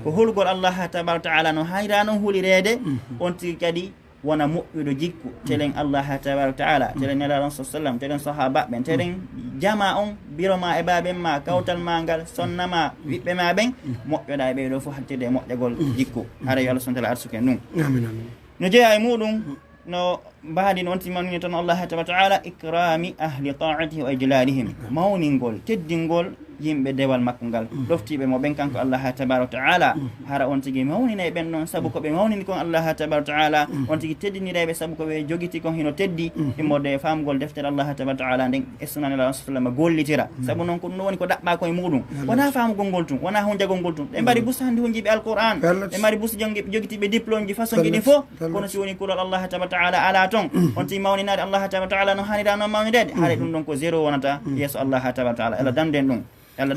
Ko hulgol Allah tabaraka wa ta'ala no hayra non hulirede, on tigi kadi wona moƴƴuɗo jikku, telen Allah tabaraka wa ta'ala, telen Nelaaɗo on sallallahu alaihi wasallam, telen sahaba ɓen, telen jama on, biro ma e baaben ma, kawtal ma ngal, sonna ma, ɓiɓɓe ma ɓen, moƴƴoɗa e ɓeeɗo fof hattirde e moƴƴagol jikku. Haray yo Allah subhanahu wa ta'ala arsuken ɗum. Amin, amin. No jeeya e muɗum, no mbaadi no on timmanini tan Allah tabaraka wa ta'ala, ikrami ahli ta'atihi wa ijlalihim. Mawningol, teddingol yimɓe dewal makko ngal, ɗoftiiɓe mo ɓen kanko Allah tabaraka wa ta'ala, hara on tigi mawninay ɓen ɗon sabu ko ɓe mawnini kon Allah tabaraka wa ta'ala, on tigi teddiniray ɓe sabu ko ɓe jogiti kon hino teddi, immorde e faamugol deftere Allah tabaraka wa ta'ala nden e sunna Nelaaɗo sallallahu alaihi wasallam gollitira. Sabu non ko ɗum ɗo woni ko ɗaɓɓa koye muɗum. Wona faamugol ngol tun, wona hunjagol ngol tun. Ɓe mbaɗi busa hannde hunjiiɓe Alquran, ɓe mbaɗi busa janngi-, jogitiiɓe diplôme ji façon ji ɗin fof, kono si woni kulol Allah tabaraka wa ta'ala ala ton, on tigi mawninaade Allah tabaraka wa ta'ala no haanira non mawnireede, haray ɗum ɗon ko zéro wonata yeeso Allah tabaraka wa ta'ala. Allah damden ɗum.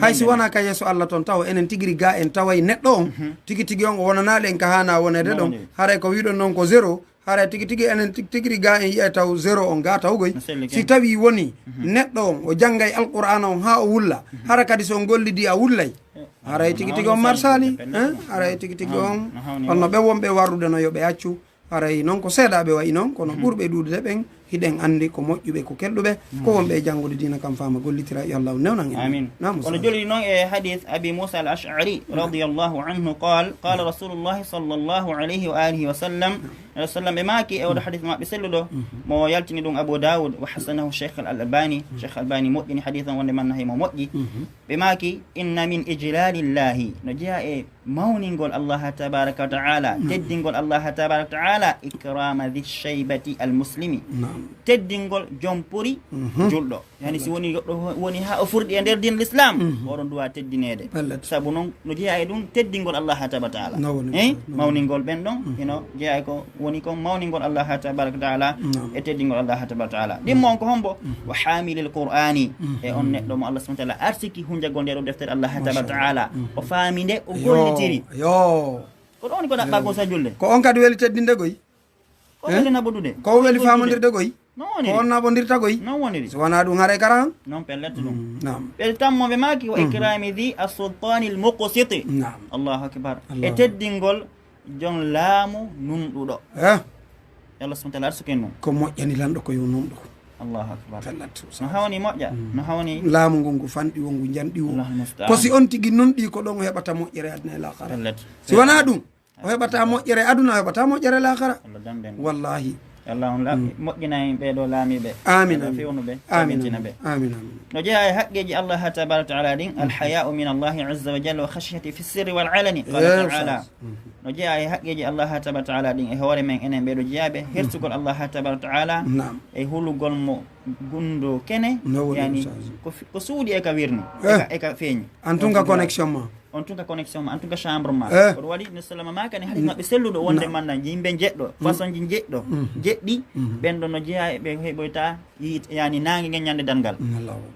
Hay si wona ka yeeso Allah ton taw enen tigiri ga en taway neɗɗo on, tigi tigi on o wonanaali en ka haana wonede ɗon, haray ko wiɗon non ko zéro, haray tigi tigi enen tig-, tigiri ga en yi'ay taw zéro on ga tawgoy. Si tawi woni neɗɗo on o janngay Alqur'aana on haa o wulla, hara kadi so on gollidi a wullay, haray tigi tigi on marsaali, hein? Haray tigi tigi on, on no ɓe wonɓe warrude no yo ɓe accu. Haray non ko seeɗaaɓe wayi non, kono ɓurɓe ɗuuɗude ɓen, hiɗen anndi ko moƴƴuɓe, ko kelɗuɓe, ko wonɓe e janngude diina kam faama gollitira, yo Allah newnan en. Amin. Naam, kono jolii noon e hadith Abi Musa al-Ash'ari radiyallahu anhu qal, qala Rasulullahi sallallahu alayhi wa alihi wa sallam, Nabi sallam ɓe maaki e oɗo hadith maɓɓe selluɗo, mo yaltini ɗum Abu Dawud, wa hasanahu Cheikh al-Albani, Cheikh Albani moƴƴini hadith on wonde man nahi mo moƴƴi. Ɓe maaki, inna min ijlalillahi, no jeeya e mawningol Allah tabaraka wa ta'ala, teddingol Allah tabaraka wa ta'ala, ikrama dhi shaybati al muslimi. Naam. Teddingol jom puri julɗo. Yani si woni goɗɗo ho-, woni ha o furɗi e nder diin l'islam, oɗon duwa teddineede. Sabu non no jeeya e ɗum teddingol Allah tabaraka wa ta'ala. No woni, eh? No woni. Mawningol ɓen ɗon, ino jeeya e ko woni kon mawningol Allah tabaraka wa ta'ala e teddingol Allah tabaraka wa ta'ala. Ɗimmo on ko hombo? Wa hamilil Qur'ani, e on neɗɗo mo Allah subhanahu wa ta'ala arsiki hunjagol nde ɗo deftere Allah tabaraka wa ta'ala. O faami nde, o gollitiri. Yo. Ko ɗon woni ko ɗaɓɓa goo sa julde. Ko on kadi weli teddinde goy. Ko weli naɓodude. Ko weli faamondirde goy. Non woniri. Ko on naɓondirta goy. Non woniri. So wonaa ɗum haray kara han. Non pellet ɗum. Naam. Ɓe tammo ɓe maaki wa ikrami dhi as-sultani al-muqsiti. Naam. Allahu akbar. E teddingol jon laamu nunɗuɗo. Eh. Yo Allah subhanahu wa ta'ala arsuken ɗum. Ko moƴƴani lanɗo ko yo nunɗo. Allahu akbar. Pellet. No hawni moƴƴa, no hawni. Laamu ngun ngu fanɗi wo ngu janɗi wo. Allahul musta'an. Ko si on tigi nunɗi ko ɗon o heɓata moƴƴere aduna e laakara. Pellet. Si wonaa ɗum, o heɓata moƴƴere aduna, o heɓata moƴƴere laakara. Allah damden. Wallahi. Allah on la-, moƴƴina en ɓee ɗoo laamiiɓe. Amin, Allah amin. Fewnu ɓe, amin, tabintina ɓe. Amin, amin. No jeeya e haqqeeji Allah tabaraka wa ta'ala ɗin, al haya'u min Allahi azza wa jalla wa khashyati fi sirri wal alani. Qala ta'ala. No jeeya e haqqeeji Allah tabaraka wa ta'ala ɗin e hoore men enen ɓee ɗoo jeyaaɓe, hertugol Allah tabaraka wa ta'ala e hulugol mo gunndoo kene, yani ko fi-, ko suuɗi e ka wirni, e ka, e ka feeñi. En tout cas, connexion ma. En tout cas, connexion ma, en tout cas, chambre ma. Ko ɗum waɗi, Nabi sallam maakani hadith maɓɓe selluɗo wonde manna yimɓe njeɗɗo, façon ji njeɗɗo, jeɗɗi, ɓen ɗon no jeeya e ɓe heɓoyta yiite, yani naange ngen ñande darngal.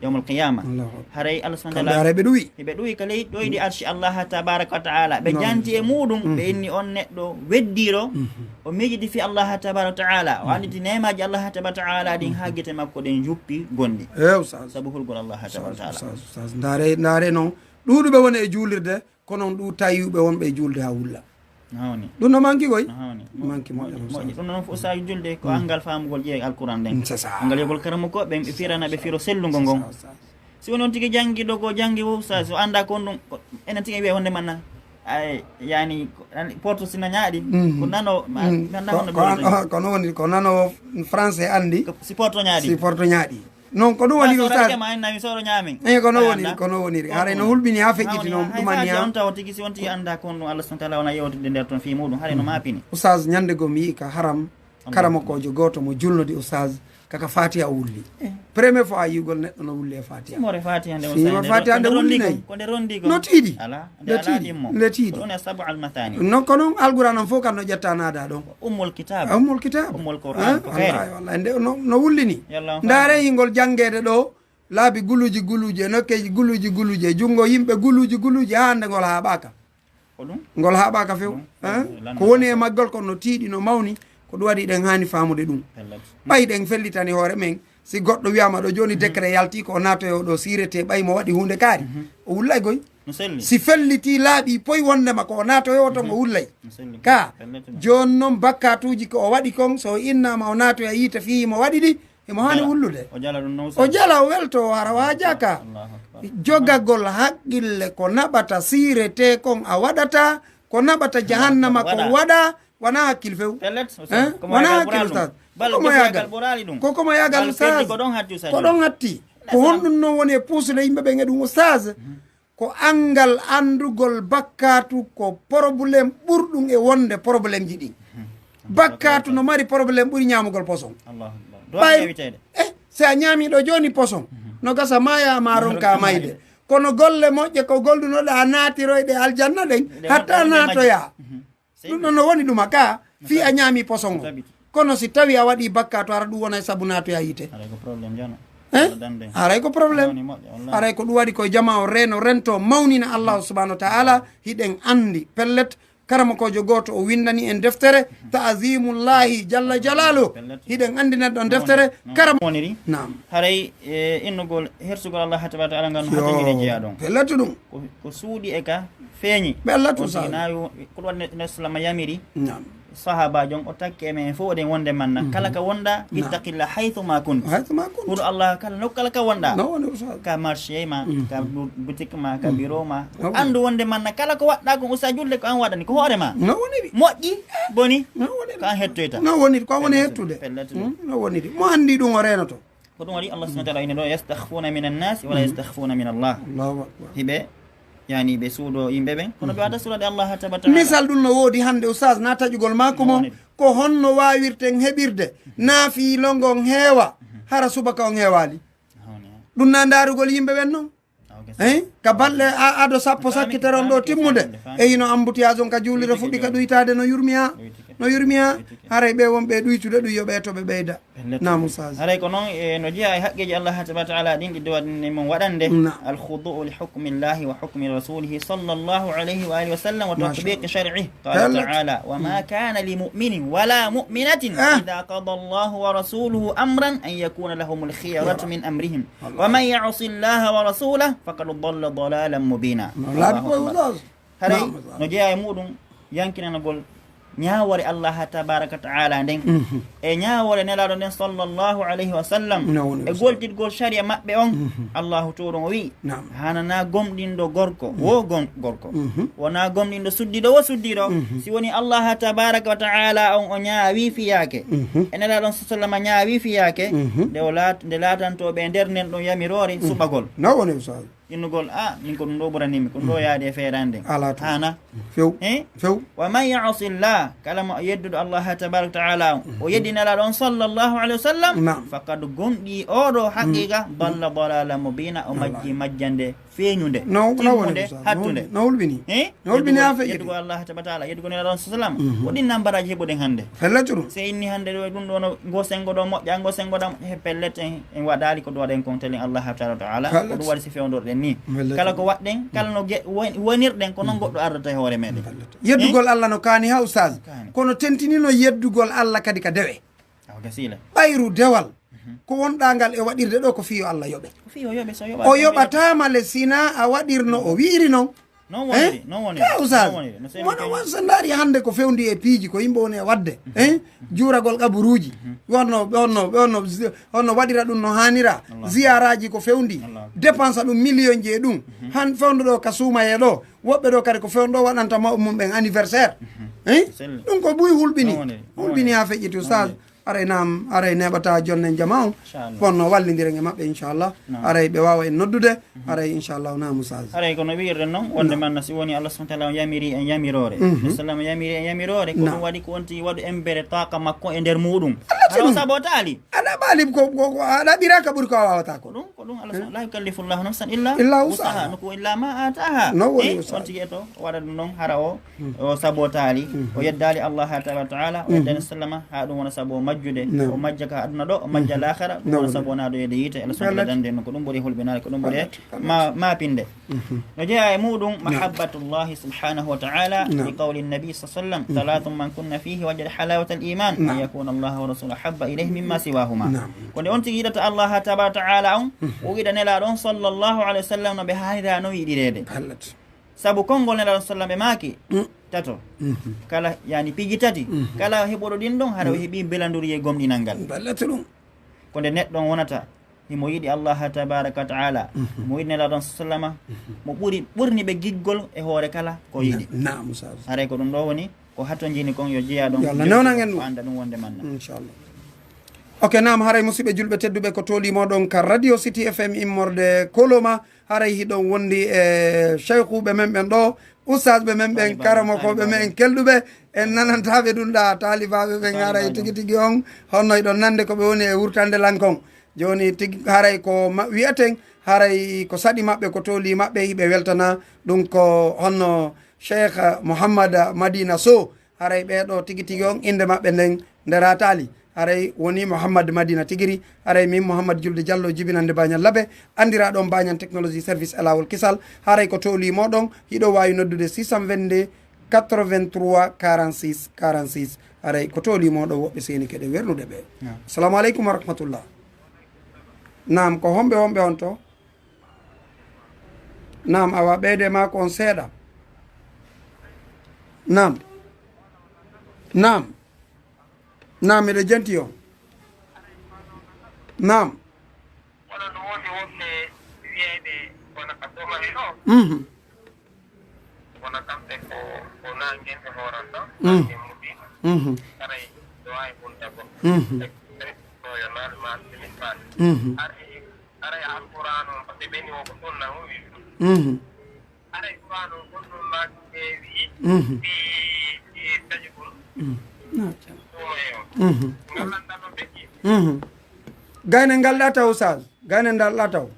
Yawmal qiyama. Haray Allah subhanahu wa ta'ala, haray ɓe ɗuwi. Ɓe ɗuwi ka ley ɗoyɗi arshi Allah tabaraka wa ta'ala. Ɓe janti e muɗum, ɓe inni on neɗɗo weddiro, o miijidi fi Allah tabaraka wa ta'ala, o anditi neemaji Allah tabaraka wa ta'ala ɗin ha gite makko ɗen juppi gonɗi. Sabu hulgol Allah tabaraka wa ta'ala. Ustaz, ustaz, ndaare, ndaare non. Ɗuuɗuɓe woni e juulirde, kono on ɗu tawiɓe wonɓe e juulde haa wulla. No hawni. Ɗum no manki koy? No hawni. Manki moƴƴo ɗum, moƴƴi. Ɗum noon fof, Oustaz, julde ko anngal faamugol ƴiye Alquran nden. C'est ça. Anngal yogol karamokooɓe ɓen, ɓe firana ɓe firo sellungo ngon. C'est ça, Oustaz. Si woni on tigi janngi ɗo ko janngi wo, Oustaz, so annda ko on ɗum, ko enen tigi wiya wonde manna. Ay, yani, ko, an, porto sina ñaaɗi, ko nano, ma, nano ko, honno ko ɓe an, woni. Ko nano français anndi. Ko si porto ñaaɗi. Si porto ñaaɗi. Non, ko ɗum woni, Oustaz. Maa soorake ma en nami sooro ñaamen. Eh, ko non woniri, ko non woniri. Haray no hulɓini haa feƴƴiti non, ɗum anniya. On tawa tigi, si on tigi annda ko on ɗum, Allah subhanahu wa ta'ala wona yewtude nder ton fii muɗum, haray no maapini. Oustaz, ñande goo mi yi'i ka haram, karamokoojo gooto mo julnodi Oustaz, kaka Fatiha o wulli. Eh. Première fois a yi'ugol neɗɗo no wulli e Fatiha. Simoore Fatiha nde on simo saa'i nde Fatiha nde wulli nayi. Ko nde rondi kon. No tiiɗi. Ala, nde ala ɗimmo. Nde tiiɗi. Ko ɗum e sabu almathani. Non ko non Alquran on fof kan no ƴetta naada ɗon. Ummul kitab. Ummul kitab. Ummul Quran, ko kayre. Wallahi, wallahi, nde no, no wullini. Yalla on ndaare faami. Hingol janngeede ɗo, laabi guluuji guluuji e nokkeeji guluuji guluuji e junngo yimɓe guluuji guluuji haa hannde ngol haaɓaaka. Ko ɗum? Ngol haaɓaaka few. Ɗum, hein? Ɗum, ko woni e maggol kon no tiiɗi, no mawni, ko ɗum waɗi ɗen haani faamude ɗum. Pellet. Ɓay ɗen fellitani hoore men, si goɗɗo wiyaama ɗo jooni décret yalti ko o naatoyo ɗo siirete, ɓay mo waɗi huunde kaari, o wullay goy. No selli. Si felliti laaɓi poy wondema ko o naatoyo ton o wullay. No selli. Ka, pellet ɗum. Jooni non bakkaatuuji ko o waɗi kon, so o innaama o naatoya yiite fii mo waɗi ɗi, himo haani wullude. O jala ɗum non. O jala, o welto, o hara waajaaka. Allahu akbar. Jogagol haqqille ko naɓata siirete kon a waɗata, ko naɓata jahannama kon waɗa, wona hakkil few. Pellet, Oustaz. Hein? Wona hakkil, Oustaz. Ko ko mo yaagal. Ko ko mo yaagal, Oustaz. Ko ɗon hatti, Oustaz. Ko ɗon hatti. Ko honɗum non woni e puusude yimɓe ɓen e ɗum, Oustaz? Ko anngal anndugol bakkaatu ko problème ɓurɗum e wonde problemeji ɗin. Bakkaatu no mari problème ɓuri ñaamugol poson. Allahu akbar. Ɓay, eh, si a ñaami ɗo jooni poson, no gasa maaya ma ronka mayde. Kono golle moƴƴe ko goldunoɗa a naatiroyɗe aljanna ɗen, hatta naatoya. Ɗum ɗon no woni ɗuma ka, fii a ñaami poson o. Kono si tawi a waɗi bakkaatu, hara ɗum wona e sabu naatoya yiite. Haray ko problème jano. Eh? Haray ko problème. Haray ko ɗum waɗi ko jama o reeno, rento, mawnina Allahu subhanahu wa ta'ala. Hiɗen anndi pellet, karamokoojo gooto o winndani en deftere, Ta'zimullahi jalla jalalu. Hiɗen anndi nden ɗon deftere, karam-, woniri. Naam. Haray, e, innugol, hersugol Allah tabaraka wa ta'ala ngal no hataniri jeyaa ɗon. Pellet ɗum. Ko, ko suuɗi e ka feeñi. Pellet ɗum. On tigi na yo, ko ɗum waɗi Nabi sallallahu alayhi wa sallam yamiri. Naam. Sahaba jon o takke men fof oɗen wonde manna. Kala ka wonɗa, ittaqillah haythu ma kunt. Haythu ma kunt. Pour Allah kala nokku kala ka wonɗa. No woni, Oustaz. Ka marché ma, ka bu-, boutique ma, ka bureau ma. No woni. Anndu wonde manna kala ko waɗɗa ko Oustaz julde ko an waɗani ko hoore ma. No woniri. Moƴƴi, boni, ko an hettoyta. No woniri, ko an woni hettude. Pellet. No woniri. Mo anndi ɗum o reenoto. Ko ɗum waɗi Allah subhanahu wa ta'ala ina ɗo, "Yastakhfuna minan nasi wa la yastakhfuna min Allah." Allahu akbar. Hiɓe, yani, ɓe suuɗo yimɓe ɓen, kono ɓe wata suuɗade Allah tabaraka wa ta'ala. Misal ɗum no woodi hannde, Oustaz, na taƴugol makko mo, ko honno waawirten heɓirde naafiilo ngon heewa, hara subaka on heewaali? Ɗum na ndaarugol yimɓe ɓen non? Hein? Ka balɗe a-, ado sappo sakkitere on ɗo timmude, e hino embouteillage on ka juulire fuɗɗi ka ɗuytaade no yurmiya, no yurmiya, haray ɓe wonɓe e ɗuytude ɗum yo ɓe to ɓe ɓeyda. Pellet. Naam, Oustaz. Haray ko noon, e, no jeyaa e haqqeeji Allah tabaraka wa ta'ala ɗin, ɗi dowa ɗin e mum waɗande. Naam. Al khudu'u li hukmi Allahi wa hukmi rasulihi sallallahu alayhi wa alihi wa sallam wa tatbiqi shar'ih. Qala ta'ala, "Wa ma kana li mu'minin wa la mu'minatin idha qada Allahu wa rasuluhu amran an yakuna lahumul khiyaratu min amrihim. Wa man ya'si Allaha wa rasulahu faqad dalla dalalan mubina." Allahu akbar. Haray no jeyaa e muɗum yankinanagol ñaawoore Allah tabaraka wa ta'ala nden e ñaawoore Nelaaɗo nden sallallahu alayhi wa sallam e goltidgol sariya maɓɓe on. Allahu to ɗum o wi'i, hananaa gomɗinɗo gorko wo gom-, gorko, wonaa gomɗinɗo suddiiɗo wo suddiiɗo, si woni Allah tabaraka wa ta'ala on o ñaawi fiyaake, e Nelaaɗo on sallallahu alayhi wa sallam ñaawi fiyaake, nde o laat-, nde laatantoo ɓe nder nden ɗon yamiroore suɓagol. No woni, Oustaz. Innugol, a, min ko ɗum ɗo ɓuranimi, ko ɗum ɗo yaade e feeraande nden. Alaa to. Haana. Few. Eh? Few. Wa man ya'si Allah, kala mo yedduɗo Allah tabaraka wa ta'ala on, o yeddi Nelaaɗo on sallallahu alayhi wa sallam, naam, faqad gomɗii oɗo haqiqa, dalla dalala mubina, o majji majjande feeñunde, no, no woni timmunde, Oustaz? Hattunde. No, no hulɓini. Eh? No hulɓini ha feƴƴi. Yeddugol Allah tabaraka wa ta'ala, yeddugol Nelaaɗo on sallallahu alayhi wa sallam. Ko ɗin nambaraaji heɓuɗen hannde. Fellete ɗum. Se inni hannde ɗo, ɗum ɗo no, ngo sengo ɗo moƴƴa, ngo sengo ɗam, he pellet en, en waɗaali ko ɗo waɗen kon telen Allah tabaraka wa ta'ala. Pellet. Ko ɗum waɗi si fewndorɗen ni. Pellet. Kala ko waɗɗen, kala no ge-, won-, wonirɗen, ko noon goɗɗo ardata e hoore meɗen. Pellet. Yeddugol Allah no kaani ha, Oustaz. Kaani. Kono tentinino yeddugol Allah kadi ka dewe. Awa, gasiila. Ɓayru dewal. Ko wonɗaa ngal e waɗirde ɗo ko fii yo Allah yoɓe. Ko fii yo yoɓe, so yoɓaaka o yoɓataama le sina a waɗirno o wi'iri non. Non woniri, non woniri, ka usage non woniri, no seni wona kay. Won so ndaari hannde ko fewndi e piiji ko yimɓe woni e waɗde, hein, juuragol qaburuuji, wonno ɓe wonno ɓe wonno wonno waɗira ɗum no haanira. Wallahi. Ziyaraaji ko fewndi. Wallahi. Dépense ɗum million ji e ɗum. Han fewndo ɗo ka suumayee ɗo, woɓɓe ɗo kadi ko fewndo ɗo waɗanta mawɓe mum ɓen anniversaire. Hein. Selli. Ɗum ko buy hulɓini. Non woniri, non hulɓini woniri. Haa feƴƴiti usage. Aray naam, aray neɓata jonnen jama on. Inchallah. Wonno wallindiren e maɓɓe inchallah. Naam. Aray ɓe wawa en noddude. Aray inchallah naam usage. Aray kono wi'irɗen noon wonde manna si woni Allah subhanahu wa ta'ala on yamiri en yamiroore. Sallam yamiri en yamiroore ko ɗum waɗi ko on tigi waɗu embere taqa makko e nder muɗum. Hara o sabotaali. Aɗa ɓaali ko ko ko aɗa ɓira ka ɓuri ko a wawata ko. Ɗum ko ɗum Allah subhanahu la yukallifu Allahu nafsan illa illa wusaha. No ko illa ma ataha. No woni wusaha. On tigi e to waɗa ɗum noon hara o o sabotaali, o yeddaali Allah tabaraka wa taala, o yeddaani sallama, haa ɗum wona sabu o majjude. O majja ka aduna ɗo, o majja laakhara, ɗum wona sabu o naado yedde yiite. Allah subhanahu wa taala dande no ko ɗum ɓuri hulɓinaade, ko ɗum ɓuri ma-, maapinde. No jeyaa e muɗum mahabbatullahi subhanahu wa taala, li qawli nabi sallallahu alayhi wa sallam, thalathun man kunna fihi wajada halawata al-iman, an yakuna Allah wa rasuluhu ahabba ilayhi mimma siwahuma. Ko nde on tigi yiɗata Allah tabaraka wa taala on, o yiɗa nelaaɗo on sallallahu alayhi wa sallam no ɓe haanira no yiɗireede. Sabu konngol Nelaaɗo sallam ɓe maaki tato. Kala, yani, piiji tati. Kala heɓuɗo ɗin ɗon, hara o heɓi belanduriye gomɗinal ngal. Ballata ɗum. Ko nde neɗɗo on wonata, himo yiɗi Allah tabaraka wa taala, mo yiɗi Nelaaɗo on sallama, mo ɓuri, ɓurni ɓe giggol e hoore kala ko yiɗi. Na-, naam, Ustaz. Haray ko ɗum ɗo woni, ko hatonjini kon yo jeyaa ɗon, yo Allah newnan en ɗum. Annda ɗum wonde manna. Inchallah. Ok, naam, haray musidɓe julɓe tedduɓe ko tooli moɗon ka Radio City F M immorde Koloma. Haray hiɗon wondi e cheikhuɓe men ɓen ɗo, ustaasɓe men ɓen, karamokooɓe men kelɗuɓe, en nanantaaɓe ɗum ɗa, taalibaaɓe ɓen haray tigi tigi on, honno hiɗon nande ko ɓe woni e wurtande lan kon. Jooni tigi haray ko ma-, wi'eten, haray ko saɗi maɓɓe, ko tooli maɓɓe, hiɓe weltana ɗum ko honno Cheikh Mouhammad Madina Sow. Haray ɓee ɗoo tigi tigi on, innde maɓɓe nden nde raataali. Haray wonii Mouhammad Madina Tigiri. Haray min Mouhammad Julde Diallo, jibinannde Bañal Labe, anndiraaɗo on Bañal Technologie Service e laawol kisal. Haray ko toolii mooɗon, hiɗo waawi noddude six cent vingt-deux, quatre-vingt-trois, quarante-six, quarante-six. Haray ko toolii mooɗon, woɓɓe seenike ɗe wernude ɓe. Naam. Assalamu aleykum wa rahmatullah. Naam, ko homɓe wonɓe on to? Naam, awa ɓeyde ma ko on seeɗa. Naam. Naam. Naam, miɗo jenti on. Naam. Kono no woodi woɓɓe wiyeede wona ka Somali ɗo. Mhm. Wona kamɓe ko, ko naange ɓe hooranta, mhm, naange muti. Mhm. Haray ɗo waawi hulde ko. Mhm. Ɓe, ɓe, ko yo naal ma simin faade. Mhm. Haray, haray Alquraan on, ko ɓe ɓeni o ko sunna o wi. Mhm. Haray Qur'aanu on, ɗum maa ɗum ɓe wi'i, mhm, fi, fi taƴugol. Mhm. Ɗum e on. Mhm. Ngal lanndal ɗon ɓe ƴiiɓi. Mhm. Gaynel ngal ɗa taw, Oustaz. Gaynel ngal ɗa taw.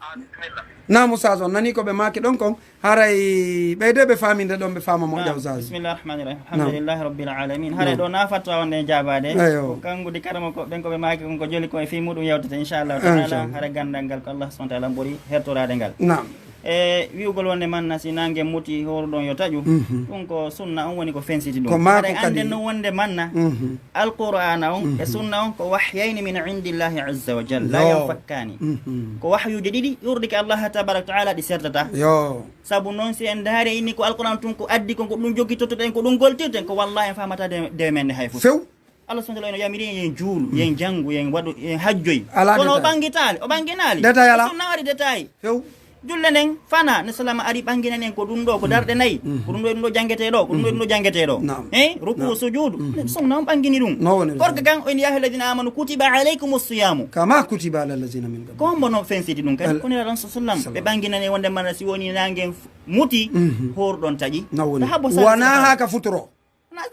Ah, bisimilla. Naam, Oustaz, on nanii ko ɓe maaki ɗon kon. Haray ɓeyde ɓe faaminde ɗon, ɓe faama moƴƴa, naam, Oustaz. Bismillahir Rahmanir Rahim. Naam. Alhamdulillahi Rabbil Alamin. Haray, naam, ɗo na fatwa on ɗen jaabaade. Eyo. Ko kanngudi karamoko ɓen ko ɓe maaki kon ko joli ko e fii muɗum yewtete, inchallahu taala. Inchallah. Haray ganndal ngal ko Allah subhanahu wa taala ɓuri hertoraade ngal. Naam. E wi'ugol wonde manna si naange muti hooruɗon yo taƴu, mhm, ɗum ko sunna on woni ko fensiti ɗum. Ko maa ko haray kadi annden non wonde manna, mhm, Alqur'aana on e, mhm, sunna on ko wahyayni min indillahi azza wa jalla, la, yo, yanfakkaani. Mhm. Ko wahyuuji ɗiɗi ƴurɗi ka Allah tabaraka wa taala ɗi sertata. Yo. Sabu non si en ndaari inni ko Alqur'aana tun ko addi kon ko ɗum jokkitotoɗen, ko ɗum goltirten, ko wallahi en faamata de, de men ne hay fof. Few. Allah subhanahu wa taala no yamiri en yen juulu, yen janngu, yen waɗu, yen hajjoy. Alaa détail. Kono o ɓangitaali, o ɓanginaali. Détail alaa. Sunna waɗi détail. Few. Julle nden fana, ne salama ari ɓanginani en ko ɗum ɗo, ko darɗe nayi. Mhm. Ko ɗum ɗo, ɗum ɗo janngetee ɗo, ko ɗum ɗo, ɗum ɗo janngetee ɗo. Naam. Eh, ruku, naam, sujudu. Mhm. Ne sunna on ɓangini ɗum. No woniri. Korka kan, o inni, "Ya ayyuhallazina amanu kutiba alaykumus siyamu." Kama kutiba ala allazina min qablikum. Ko hombo no fensiti ɗum kadi? Al-, ko Nelaaɗo on sallam. Ɓe ɓanginani wonde mana si woni naange muti, mhm, hooruɗon taƴi. No woni. Ko habbo sa-, wona sa-, haa ka futuro.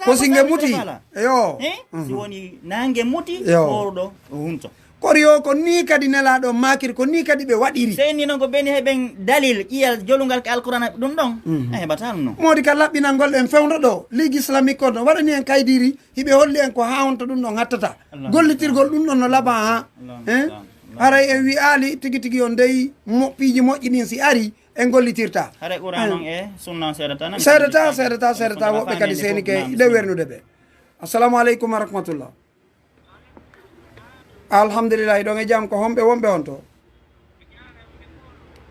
Ko si nge muti. Eyo. Eh? Mhm. Si woni naange muti, eyo, hooruɗo o hunto. Kono yo ko nii kadi Nelaaɗo maakiri, ko nii kadi ɓe waɗiri. Sey ni noon ko ɓeni heɓen dalil, ƴiyal jolungal ka Alqur'aana ɗum ɗon. Mhm. A heɓataa ɗum noon. Moodi ka laɓɓinangol en fewndo ɗo, Ligue Islamique on no waɗani en kaydiiri, hiɓe holli en ko haa honto ɗum ɗon hattata. Allahu akbar. Gollitirgol ɗum ɗon no laɓa haa. Allahu akbar. Eh? Allahu akbar. Haray en wi'aali tigi tigi on dey mo-, piiji moƴƴi ɗin si ari, en gollitirta. Haray Qur'aana on e sunna on seedata, seedata, seedata, seedata, woɓɓe kadi seenike ɗe wernude ɓe. Assalamu aleykum wa rahmatullah. Alhamdulillahi, ɗon e jam, ko homɓe wonɓe on to?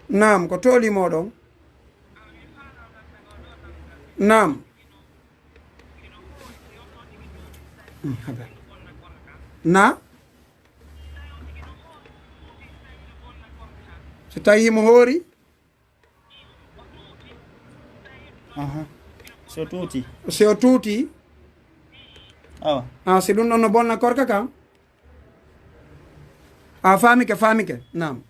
Naam, ko tooli mooɗon? Naam. Na? So tawi himo hoori? Aha. So tuuti. So tuuti? Awa. Ah, si ɗum ɗon no bonna korka kan? A faamike, faamike. Naam.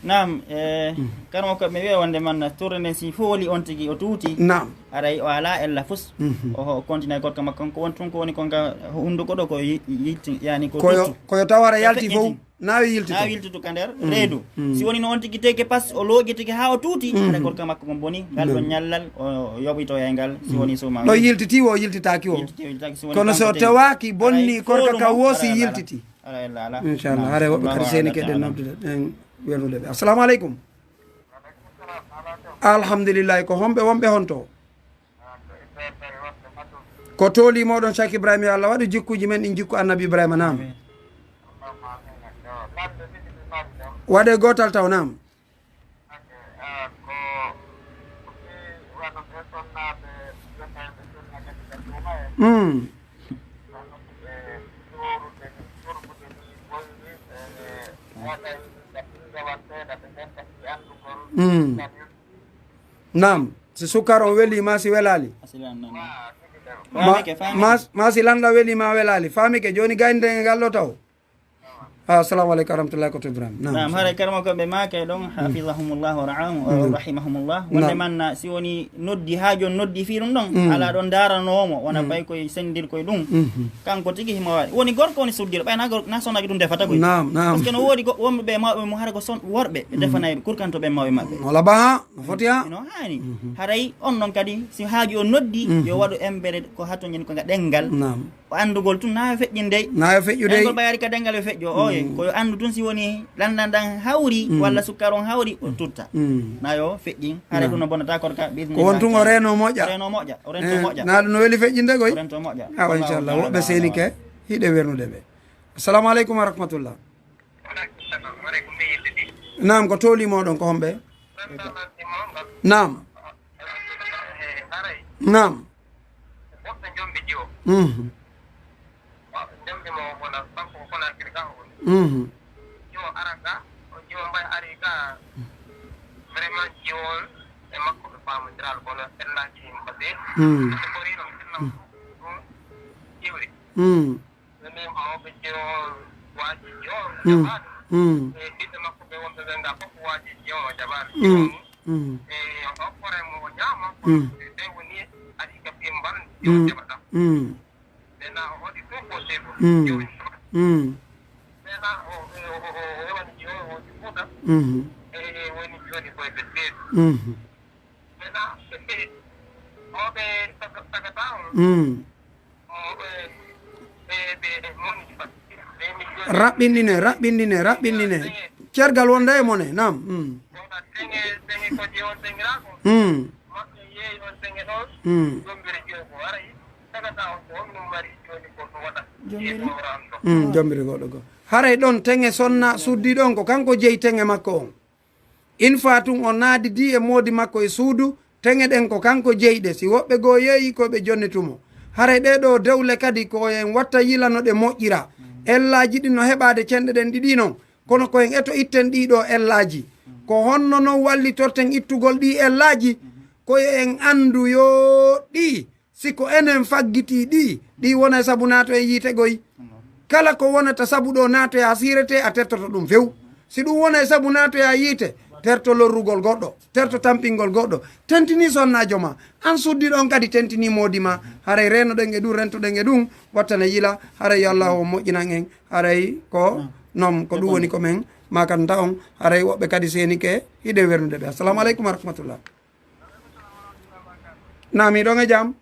Naam, e, karmo ko mi wiya wonde man tourne nden si fooli on tigi o tuuti. Naam. Aray o ala ella fus. Mhm. Oho, o continue korka makko on ko won tun ko woni kon ka hunduko ɗo ko yi-, yitti, yani ko koyo, tuttu. Koyo taw hara yalti fow. Feƴƴiti. Na o yiltito. Na o yiltito ka nder reedu. Mm. Si woni no on tigi teke pas, o looƴi tigi haa o tuuti, hara korka makko kon boni, ngal ɗon ñallal, o yoɓitoyay ngal, si woni suma. Ɗo yiltiti wo, o yiltitaaki wo. Yiltiti, o yiltitaaki, si woni kono kanko so tigi. Tewaaki, bonni aray korka foolu ka mo, woosi aray ala, yiltiti. Aray ala, ala. Inchallah, naam. Hare woɓɓe kadi seeni keɗen noddude, ɗen wernude ɓe. Assalamu aleykum. Alhamdulillahi, ko homɓe wonɓe honto? Ko tooli moɗon Cheikh Ibrahima, yo Allah waɗu jikkuuji men ɗin jikku Annabi Ibrahima, naam. Waɗe gootal taw, naam. Mm. Mm. Naam, si sukkar on weli ma si welaali. Asilan nan. Ma, faamike, faamike. Ma, ma si landa weli ma welaali. Faamike, jooni gaynde ngal ɗo taw. Ah, assalamu aleykum wa rahmatullahi, ko to Ibrahima. Naam. Naam, hare karma ko ɓe maake ɗon, hafizahumullah wa ra'ahum, wa rahimahumullah. Wonde man na, si woni noddi, haa jooni noddi fii ɗum ɗon, ala ɗon daaranoomo, wona bay koye sendir koye ɗum. Mhm. Kanko tigi himo waɗi. Woni gorko woni suddiiɗo, ɓay na gorko, na sonnaajo ɗum defata koye. Naam, naam. Parce que no woodi go-, wonɓe ɓe mawɓe mo hara ko son-, worɓe, ɓe defana kurkanto ɓe mawɓe maɓɓe. Wala ba, no foti ha? No haani. Mhm. Haray on ɗon kadi, si haaju o noddi, yo waɗu embere ko hato ñen ko nga ɗenngal. Naam. O anndugol tun na yo feƴƴinde. Na yo feƴƴude. Ɗenngal ɓay ari ka ɗenngal yo feƴƴo. Oye, ko yo anndu tun si woni landan ɗan hawri, walla sukkar on hawri, o tutta. Mm. Na yo feƴƴin. Haray ɗum no bonata korka, bi idnillah. Ko won tun o reeno moƴƴa. O reeno moƴƴa. O rento moƴƴa. Na ɗum no weli feƴƴinde koy. O rento moƴƴa. Awa, inchallah. Woɓɓe seeni ke, hiɗe wernude ɓe. Assalamu aleykum wa rahmatullah. Naam, ko tooli moɗon, ko homɓe? Naam. Naam. Mhm. Mhm. Mm. Mm. Mm. Mm. Mm. Mm. Mm. Mm. Mm. Mhm. Mhm. Mm. Raɓɓinɗine, raɓɓinɗine, raɓɓinɗine. Cergal wonda e mone, naam. Mm. Mm. Mm. Mm, jombiri goɗɗo goo. Haray ɗon teŋe sonna suddi ɗon ko kanko jeyi teŋe makko on. In fa tun o naadidi e moodi makko e suudu, teŋe ɗen ko kanko jeyɗe. Si woɓɓe goo yeeyi ko ɓe jonnitumo. Haray ɗee ɗoo dewle kadi ko en watta yila no ɗe moƴƴira. Ellaaji ɗin no heɓaade cenɗe ɗen ɗiɗi non. Kono ko en eto itten ɗii ɗoo ellaaji. Ko honno non wallitorten ittugol ɗii ellaaji? Ko yo en anndu yo ɗii Si ko enen faggitii ɗii, ɗii wona e sabu naatoyen yiite goy. Kala ko wonata sabu ɗo naatoyaa siirete, a tertoto ɗum few. Si ɗum wona e sabu naatoyaa yiite, terto lorrugol goɗɗo, terto tampingol goɗɗo. Tentinii sonnaajo ma, aan suddiiɗo on kadi tentinii moodi ma. Haray reenoɗen e ɗum, rentoɗen e ɗum, wattana yila, haray yo Allaahu on moƴƴinan en, haray ko non, ko ɗum woni ko men maakanta on, haray woɓɓe kadi seenike, hiɗen wernude ɓe. Assalaamu aleykum wa rahmatullah. Naam, hiɗon e jam?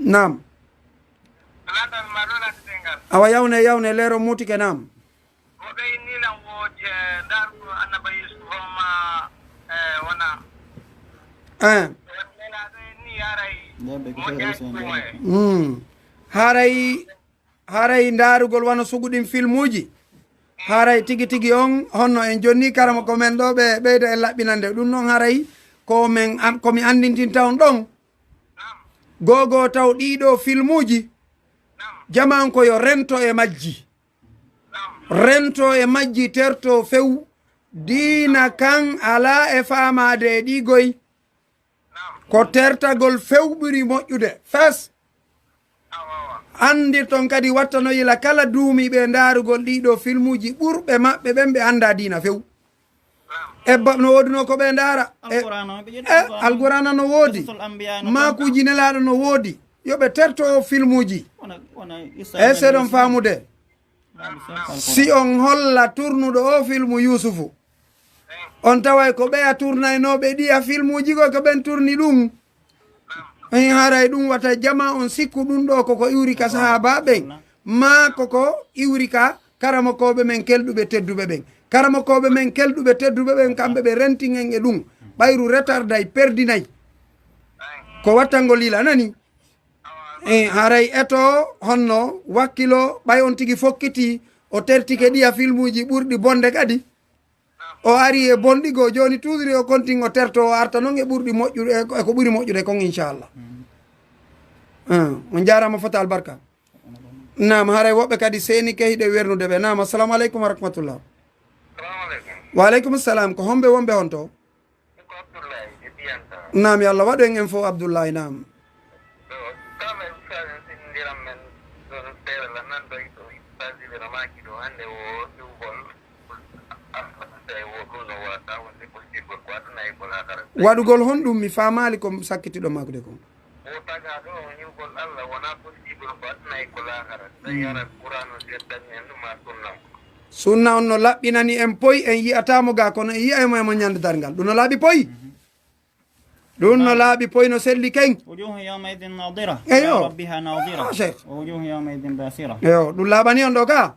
Naam. Awa, yawne, yawne, leero muutike, naam. Eh. Mm. Haray Haray ndaarugol wano sugu ɗin filmuuji, haray tigi tigi on, honno en jonni karamoko men ɗo, ɓe ɓeyda en laɓɓinande ɗum non, haray Ko men an-, ko mi anndintinta on ɗon. Goo goo taw ɗii ɗoo filmuuji, jamaa on ko yo rento e majji. Rento e majji, terto few. Diina kan alaa e faamaade e ɗii goy. Ko tertagol few ɓuri moƴƴude. Fes. Anndirton kadi watta no yila kala duumiiɓe e ndaarugol ɗii ɗoo filmuuji ɓurɓe maɓɓe ɓen ɓe anndaa diina few. Ebba no woodunoo ko ɓe ndaara. E, Alqur'aana on, ɓe ƴetti e, Alqur'aanan no woodi. Qisasul anbiyaa no gonta. Maakuuji Nelaaɗo no woodi. Yo ɓe terto o filmuuji. Wona, wona Isa e seɗon faamude. Si on holla turnuɗo o filmu Yuusufu, on taway ko ɓeya turnaynooɓe ɗiya filmuuji ko, ko ɓen turni ɗum. Haray ɗum wata jama on sikku ɗum ɗo koko iwri ka sahaaba ɓen, maa koko iwri ka karamokooɓe men kelɗuɓe tedduɓe ɓen. Karamokooɓe men kelɗuɓe tedduɓe ɓen, kamɓe ɓe rentingen e ɗum. Ɓayru retarday, perdinay. Ko wattangol yila, nani? E, haray eto honno wakkilo, ɓay on tigi fokkiti, o tertike ɗiya filmuuji ɓurɗi bonde kadi. O ari e bonɗi goo, jooni toujours o kontin o terto, o arta non e ɓurɗi moƴƴude, e ko, e ko ɓuri moƴƴude kon, inchallah. Ah, on jaaraama fota albarka. Naam, haray woɓɓe kadi seenike hiɗe wernude ɓe. Naam, assalamu aleykum wa rahmatullah. Salamu aleykum. Wa aleykum salam. Ko homɓe wonɓe honto? Ko Abdullahi e Biyanta. Naam, yo Allah waɗu en en fof Abdullahi, naam. Ɗo, kam e ustaas en sindiran men ɗo no seeɗa la nan ɗo e ɗo ustaas ɗiɗo no maaki ɗo hannde o ɗiwgol. Tawi wo ɗum no waɗata wonde possible ko aduna e ko laakara. Waɗugol honɗum mi faamaali ko sakkitiɗo maakde kon. Wo tagaa ɗo o ñiwgol Allah wonaa possible ko aduna e ko laakara. Tawi hara Qur'aan o seddani en ɗum maa sunna o. Sunna on no laɓɓinani en poy, en yi'ataa mo gaa, kono en yi'ay mo e mo ñande darngal. Ɗum no laaɓi poy. Ɗum no laaɓi poy, no selli ken. وجوه يومئذ ناضرة إلى ربها ناضرة. Ah, Cheikh. ووجوه يومئذ باسرة. Eyo, ɗum laaɓani on ɗo ka?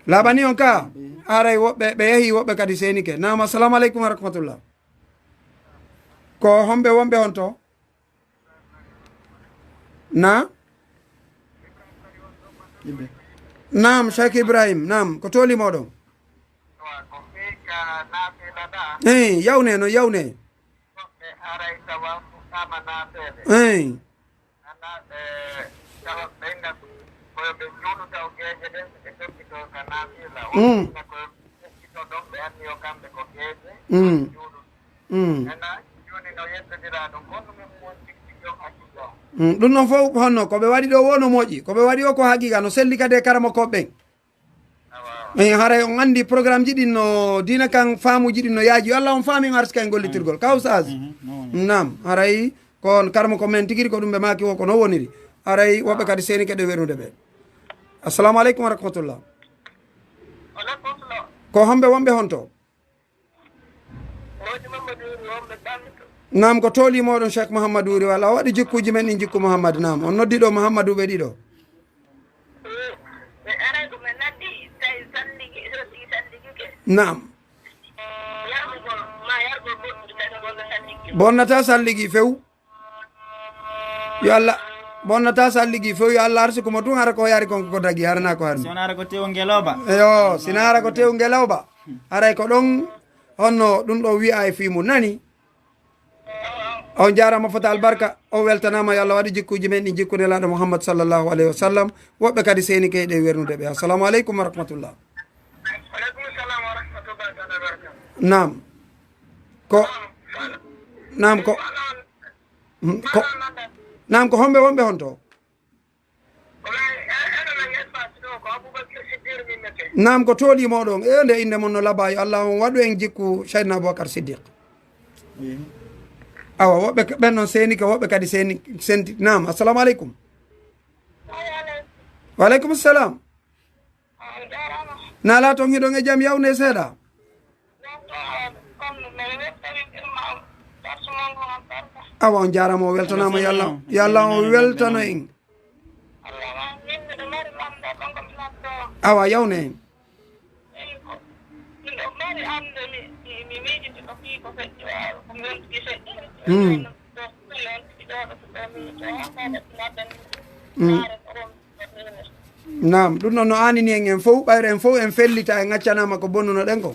Laaɓani on ka? Aray woɓɓe, ɓe yahi woɓɓe kadi seenike. Naam, assalamu aleykum wa rahmatullah. Ko homɓe wonɓe honto? Na? Naam, Cheikh Ibrahim, naam, ko tooli moɗon? Eey, yawne no, yawne. Eey. Mm. Mm. Mm. Mm, ɗum ɗon fof honno ko ɓe waɗi ɗo wo no moƴƴi, ko ɓe waɗi o ko haqiqa, no selli kadi e karamokooɓe ɓen. Eh, haray on anndi programme ji ɗin no diina kan, faamuji ɗin no yaaji. Yo Allah on faamin arsika en gollitirgol. Ka ustaas? Mhm, no woni. Naam, haray ko on karamoko men tigiri ko ɗum ɓe maaki wo ko no woniri. Haray woɓɓe kadi seenike ɗe wernude ɓe. Assalamu aleykum wa rahmatullah. Ko homɓe wonɓe honto? Naam, ko tooli mooɗon Cheikh Mouhamadou Wuri Wala. O waɗi jikkuuji men ɗin, jikku Mouhammad. Naam, on noddi ɗo Mouhammadu ɓe ɗiɗo. Naam. Bonnata salligi few. Yo Allah, bonnata salligi fof, yo Allah arsuku mo tun, hara ko yaari kon ko dagi, harana ko harmi. Si wonara ko tew ngeloba. Eyo, si nara ko tew ngeloba. Haray ko ɗon honno ɗum ɗo wi'a e fii mum, nani? On jaarama fota albarka, o weltanama, yo Allah waɗi jikkuji men ɗi jikku Nelaaɗo Muhammad sallallahu alayhi wa sallam. Woɓɓe kadi seni kay ɗe wernude ɓe. Assalamu aleykum wa rahmatullah. Naam. Ko, naam ko, Mm, ko, naam, ko homɓe wonɓe honto? Naam, ko tooli moɗon. E nde innde mon no laba, yo Allah on waɗu en jikku Seydina Aboubacar Siddiq. Awa, woɓɓe ka-, ɓen non seni ko, woɓɓe kadi seni, senti. Naam, assalamu aleykum. Wa aleykum salam. Nala ton hiɗon e jam, yawne seeɗa. Awa, on jaarama, o weltanama, yo Allah, yo Allah on weltano en. Awa, yawne en. Hmm. Hmm. Naam, ɗum ɗon no aanini en, en fof, ɓayre en fof en fellita, en accanama ko bonnunoɗen ko.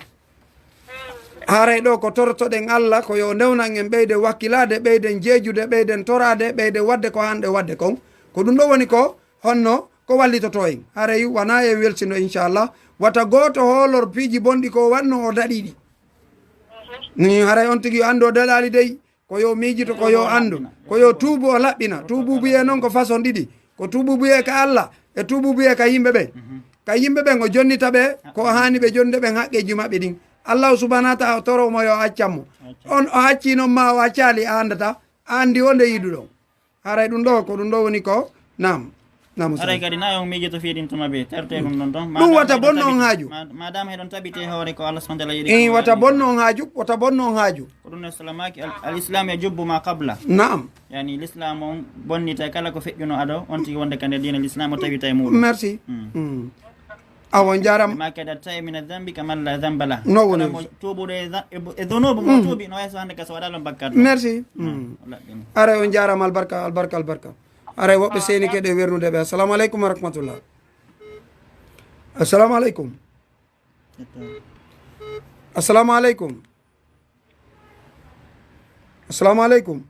Haray ɗo ko torotoɗen Allah, ko yo newnan en, ɓeyden wakkilaade, ɓeyden jeejude, ɓeyden toraade, ɓeyden waɗde ko haanɗen waɗde kon. Ko ɗum ɗo woni ko honno ko wallitotoo en. Haray wanaa en welsindo, inchallah. Wata gooto hoolor piiji bonɗi ko waɗno o daɗii ɗi. Ni haray on tigi yo anndu o daɗaali dey. Ko yo miijito, ko yo anndu. Ko yo tuubu o laɓɓina. Tuubuubuyee noon ko façon ɗiɗi. Ko tuubuubuyee ka Allah e tuubuubuyee ka yimɓe ɓen. Ka yimɓe ɓen o jonnita ɓe ko haani ɓe jonnude ɓen haqqeeji maɓɓe ɗin. Allahu subhanahu wa taala o toro mo yo accan mo. On o accii noon ma o accaali a anndata. A anndi wonde yiɗuɗon. Haray ɗum ɗo, ko ɗum ɗo woni ko. Naam. Naam, Ustaz. Haray kadi na on miijoto fii ɗin tuma ɓe, terte ɗum ɗon ton. Ɗum wata bonno on haaju. Ma-, madame heɗon tabiti e hoore ko Allah subhanahu wa ta'ala yiɗi. Eh, wata bonno on haaju, wata bonno on haaju. Ko ɗum no salamaaki al, al islam yajubbu ma qabla. Naam. Yani l'islam on bonnita kala ko feƴƴuno ado, on tigi wonde kande diina l'islam o tawita e muɗum. Merci. Mm. Mm. Awa, on jaaraama. Ma kada ta'i min adh-dhanbi kaman la dhanba lah. No woni. Kala mo tuubuɗo e dha-, e bo-, e dhunubu mo tuubi, no wayso hannde ka so waɗa lon bakkat. Merci. Mm. Mm. O laɓɓini. Aray on jaaraama, albarka, albarka, albarka. Aray woɓɓe seenike ɗe wernude ɓe. Assalamu aleykum wa rahmatullah. Assalamu aleykum. Assalamu aleykum. Assalamu aleykum.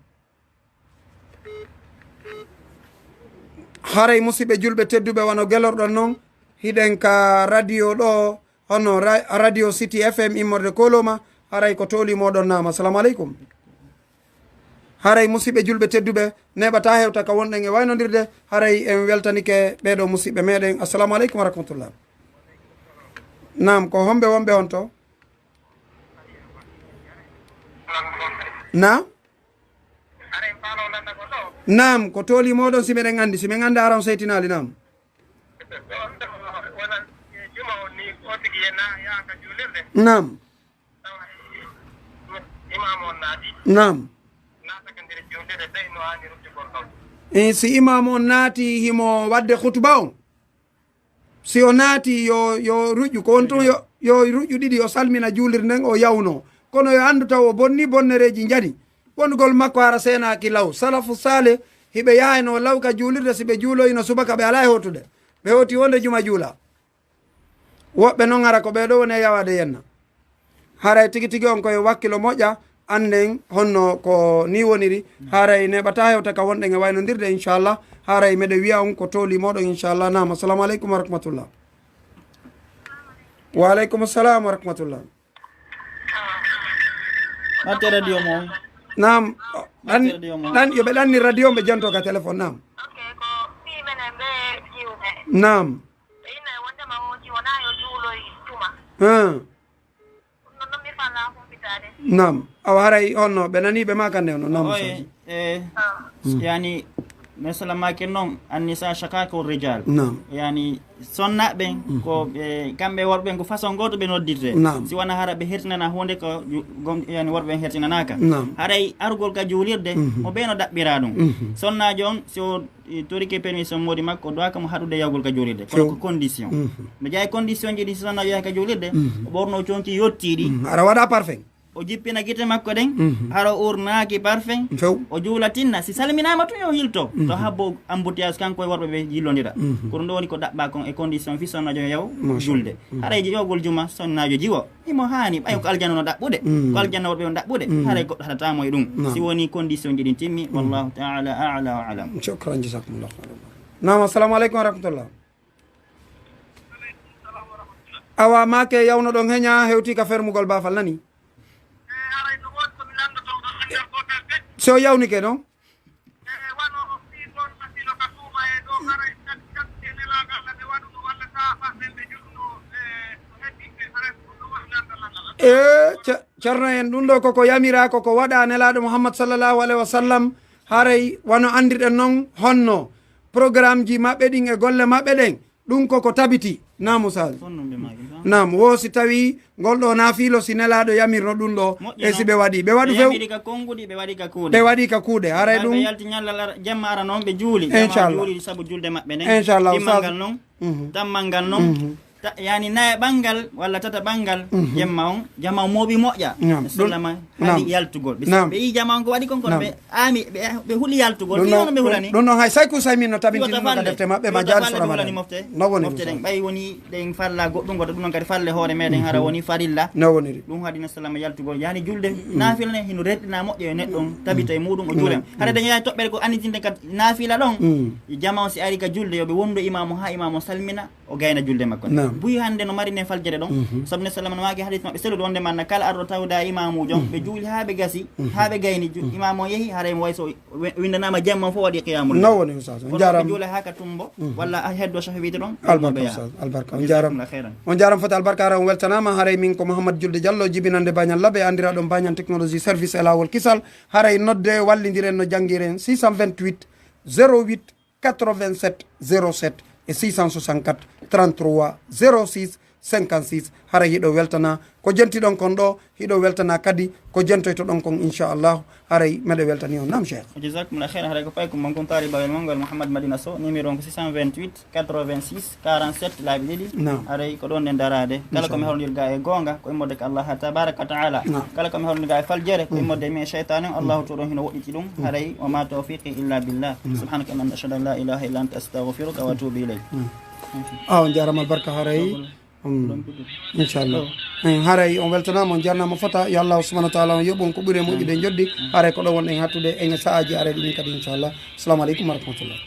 Haray musidɓe julɓe tedduɓe, wano gelorɗon non, hiɗen ka radio ɗo, hono ra-, radio City F M immorde Koloma, haray ko tooli moɗon naama. Assalamu aleykum. Haray musidɓe julɓe tedduɓe, neɓata hewta ka wonɗen e waynondirde, haray en weltanike ɓeeɗo musidɓe meɗen. Assalamu aleykum wa rahmatullah. Naam, ko homɓe wonɓe on to? Naam? Naam, ko tooli moɗon si meɗen anndi, si men annda aran seytinaali, naam. Naam. Naam. Eh, si imaamu on naati himo waɗde khutba on, si o naati yo, yo ruƴƴu, ko on tun yo, yo ruƴƴu ɗiɗi, o salmina juulirde nden, o yawno. Kono yo anndu taw o bonni bonnereeji njani. Wonugol makko hara seenaaki law. Salafu saalih, hiɓe yahayno law ka juulirde, si ɓe juuloyino subaka, ɓe alaa e hootude. Ɓe hooti wonde juma juula. Woɓɓe non hara ko ɓee ɗoo woni e yawaade yenna. Haray tigi tigi on ko yo wakkilo moƴƴa, annden honno ko ni woniri. Haray neɓata hewta ka wonɗen e waynondirde, inchallah. Haray meɗe wiya on ko tooli moɗon, inchallah. Naam, assalamu aleykum wa rahmatullah. Wa aleykum assalam wa rahmatullah. Ɓatte radio mo. Naam. Ɓatte radio mo. Ɗan, yo ɓe ɗanni radio, ɓe janto ka téléphone, naam. Ok, ko fii menen ɓe jiwɓe. Naam. Ɓe inna e wondema o jiwo na yo juuloy juma. Ɗum ɗon non mi fala humpitaade. Naam. Awa haray honno ɓe nanii ɓe ma kande no? Naam, oye, Ustaz. Eh, yani, no salamaki non, annisa shakaku rijal. Naam. Yani, sonnaaɓe ɓen ko ɓe, kamɓe worɓe ɓen ko façon gooto ɓe noddirte. Naam. Si wona hara ɓe hertinana huunde ko ju-, gom-, yani, worɓe ɓen hertinanaaka. Naam. Haray argol ka juulirde, mo ɓe no ɗaɓɓira ɗum. Sonnaajo on, si o i torike permission moodi makko, o duwaaka mo haɗude yahgol ka juulirde. Kono ko condition. No jeyaa e condition ji ɗi, si sonnaajo yaha ka juulirde, o ɓorno conki yottiiɗi. Aɗa waɗa parfum. O jippina gite makko ɗen, hara o urnaaki parfum. O juula tinna, si salminaama tun yo hilto. To habbo embouteillage kanko e worɓe ɓe jillondira. Ko ɗum ɗo woni ko ɗaɓɓa kon e condition fi sonnaajo yaw julde. Haray yahgol juma sonnaajo jiwo. Himo haani, ɓay ko aljanna no ɗaɓɓude. Ko aljanna worɓe on ɗaɓɓude. Haray goɗɗo haɗata mo e ɗum. Naam. Si woni condition ji ɗin timmi, wallahu ta'ala a'la wa a'lam. Shukran, jazakumullahu khairan. Naam, assalamu aleykum wa rahmatullah. Awa, make yawno ɗon heña, hewti ka fermugol bafal nani? So yawnike non? E, ce-, Ceerno en, ɗum ɗo koko yamira, koko waɗa Nelaaɗo Muhammad sallallahu alaihi wa sallam, haray wano anndirɗen non honno programmeji maɓɓe ɗin e golle maɓɓe ɗen, ɗum koko tabiti. Naam, Ustaaz. Naam, wo si tawi ngol ɗo naafilo, si Nelaaɗo yamirno ɗum ɗo, e si ɓe waɗi, ɓe waɗu few. Ɓe waɗi ka kuuɗe. Ɓe waɗi ka kuuɗe. Haray ɗum. Ɓe yalti ñallal ara, jemma ara noon, ɓe juuli. Inchallah. Juuli sabu julde maɓɓe nden. Inchallah, Ustaaz. Timmal ngal non. Tammal ngal non. Ta- yani naye ɓanngal walla tata ɓanngal, jemma on, jama on mooɓi moƴƴa. Naam. Ɗum- sallama naam. Haɗi yaltugol ɓe. Naam. Ɓe yi jama on ko waɗi kon, kono naam. Ɓe aami ɓe, ɓe huli yaltugol. Ɗum fi noon- hono ɓe hulani ɗum noon, hay Sayku Saymin no tabintinno ka defte maɓɓe ma jaari soramade. Mofte no woni mofte ɗen ɓay woni ɗen falla goɗɗum goto, ɗum noon kadi falle hoore meɗen hara woni farilla. No woniri ɗum haɗi no sallama yaltugol yani julde. Naafila ne hino rerɗina moƴƴo e neɗɗo on tabita e muɗum o juulen. Hara daña yaani toɓɓere ko anditinde ka naafila ɗon. Jama on si ari ka julde yo ɓe wondu imamu ha imamu salmina, o gayna julde makko nde. Naam. Buy hannde no mari nden faljere ɗon. Sabu ne sallam no maaki hadis maɓɓe sellude wonde manna kala arɗo tawda imamujo on ɓe juuli haa ɓe gasi, haa ɓe gayni ju- imamu on yehi haray mo way so wi- windanama jemma on fof waɗi qiyamul no woni. Ustaz, on kono ɓe jaram juula haa ka tumbo walla a heddo sofe wiide ɗon albarka ɓe yaha. Ustaz, albarka on jaram. Jazakumullah khairan. On jaram foti albarka ara on weltanama haray min ko Mouhammad Julde Diallo jibinande Bañal Labe andiraɗon Bañal technologie service e lawol kisal. Haray nodde wallidiren no janngiren six cent vingt-huit zéro huit quatre-vingt-sept zéro sept e six cent soixante-quatre trente-trois zéro six cinquante-six. Haray hiɗo weltana ko jentiɗon kon ɗo, hiɗo weltana kadi ko jentoytoɗon kon inchallahu. Haray meɗe weltani on nam cheikh. Jazakumullah khairan. Haray ko pay ko mon kon taari bawel mon ngol Mouhammad Madina Sow, numéro on ko six cent vingt-huit quatre-vingt-six quarante-sept laabi ɗiɗi. Naam. Haray ko ɗon nden daraade kala ko mi hawrondirga e goonga ko immorde ko Allah tabaraka wa taala. Naam. Kala ko mi hawrondirga e faljere ko immorde mi e cheytane on, Allahu to ɗon hino woɗɗiti ɗum. Haray wa ma tawfiqi illa billah. Subhanaka Allahumma ashhadu an la ilaha illa anta astaghfiruka wa atubu ilayk. Aw jarama albarka haray. Inchallah. Haray on weltanama on jarnama fota yo Allah subhanahu wa taala on yoɓon ko ɓuuri e moƴƴude joddi. Haray ko ɗo wonɗen hattude e sa'aji haray ɗin kadi inchallah. Assalamu aleykum wa rahmatullah.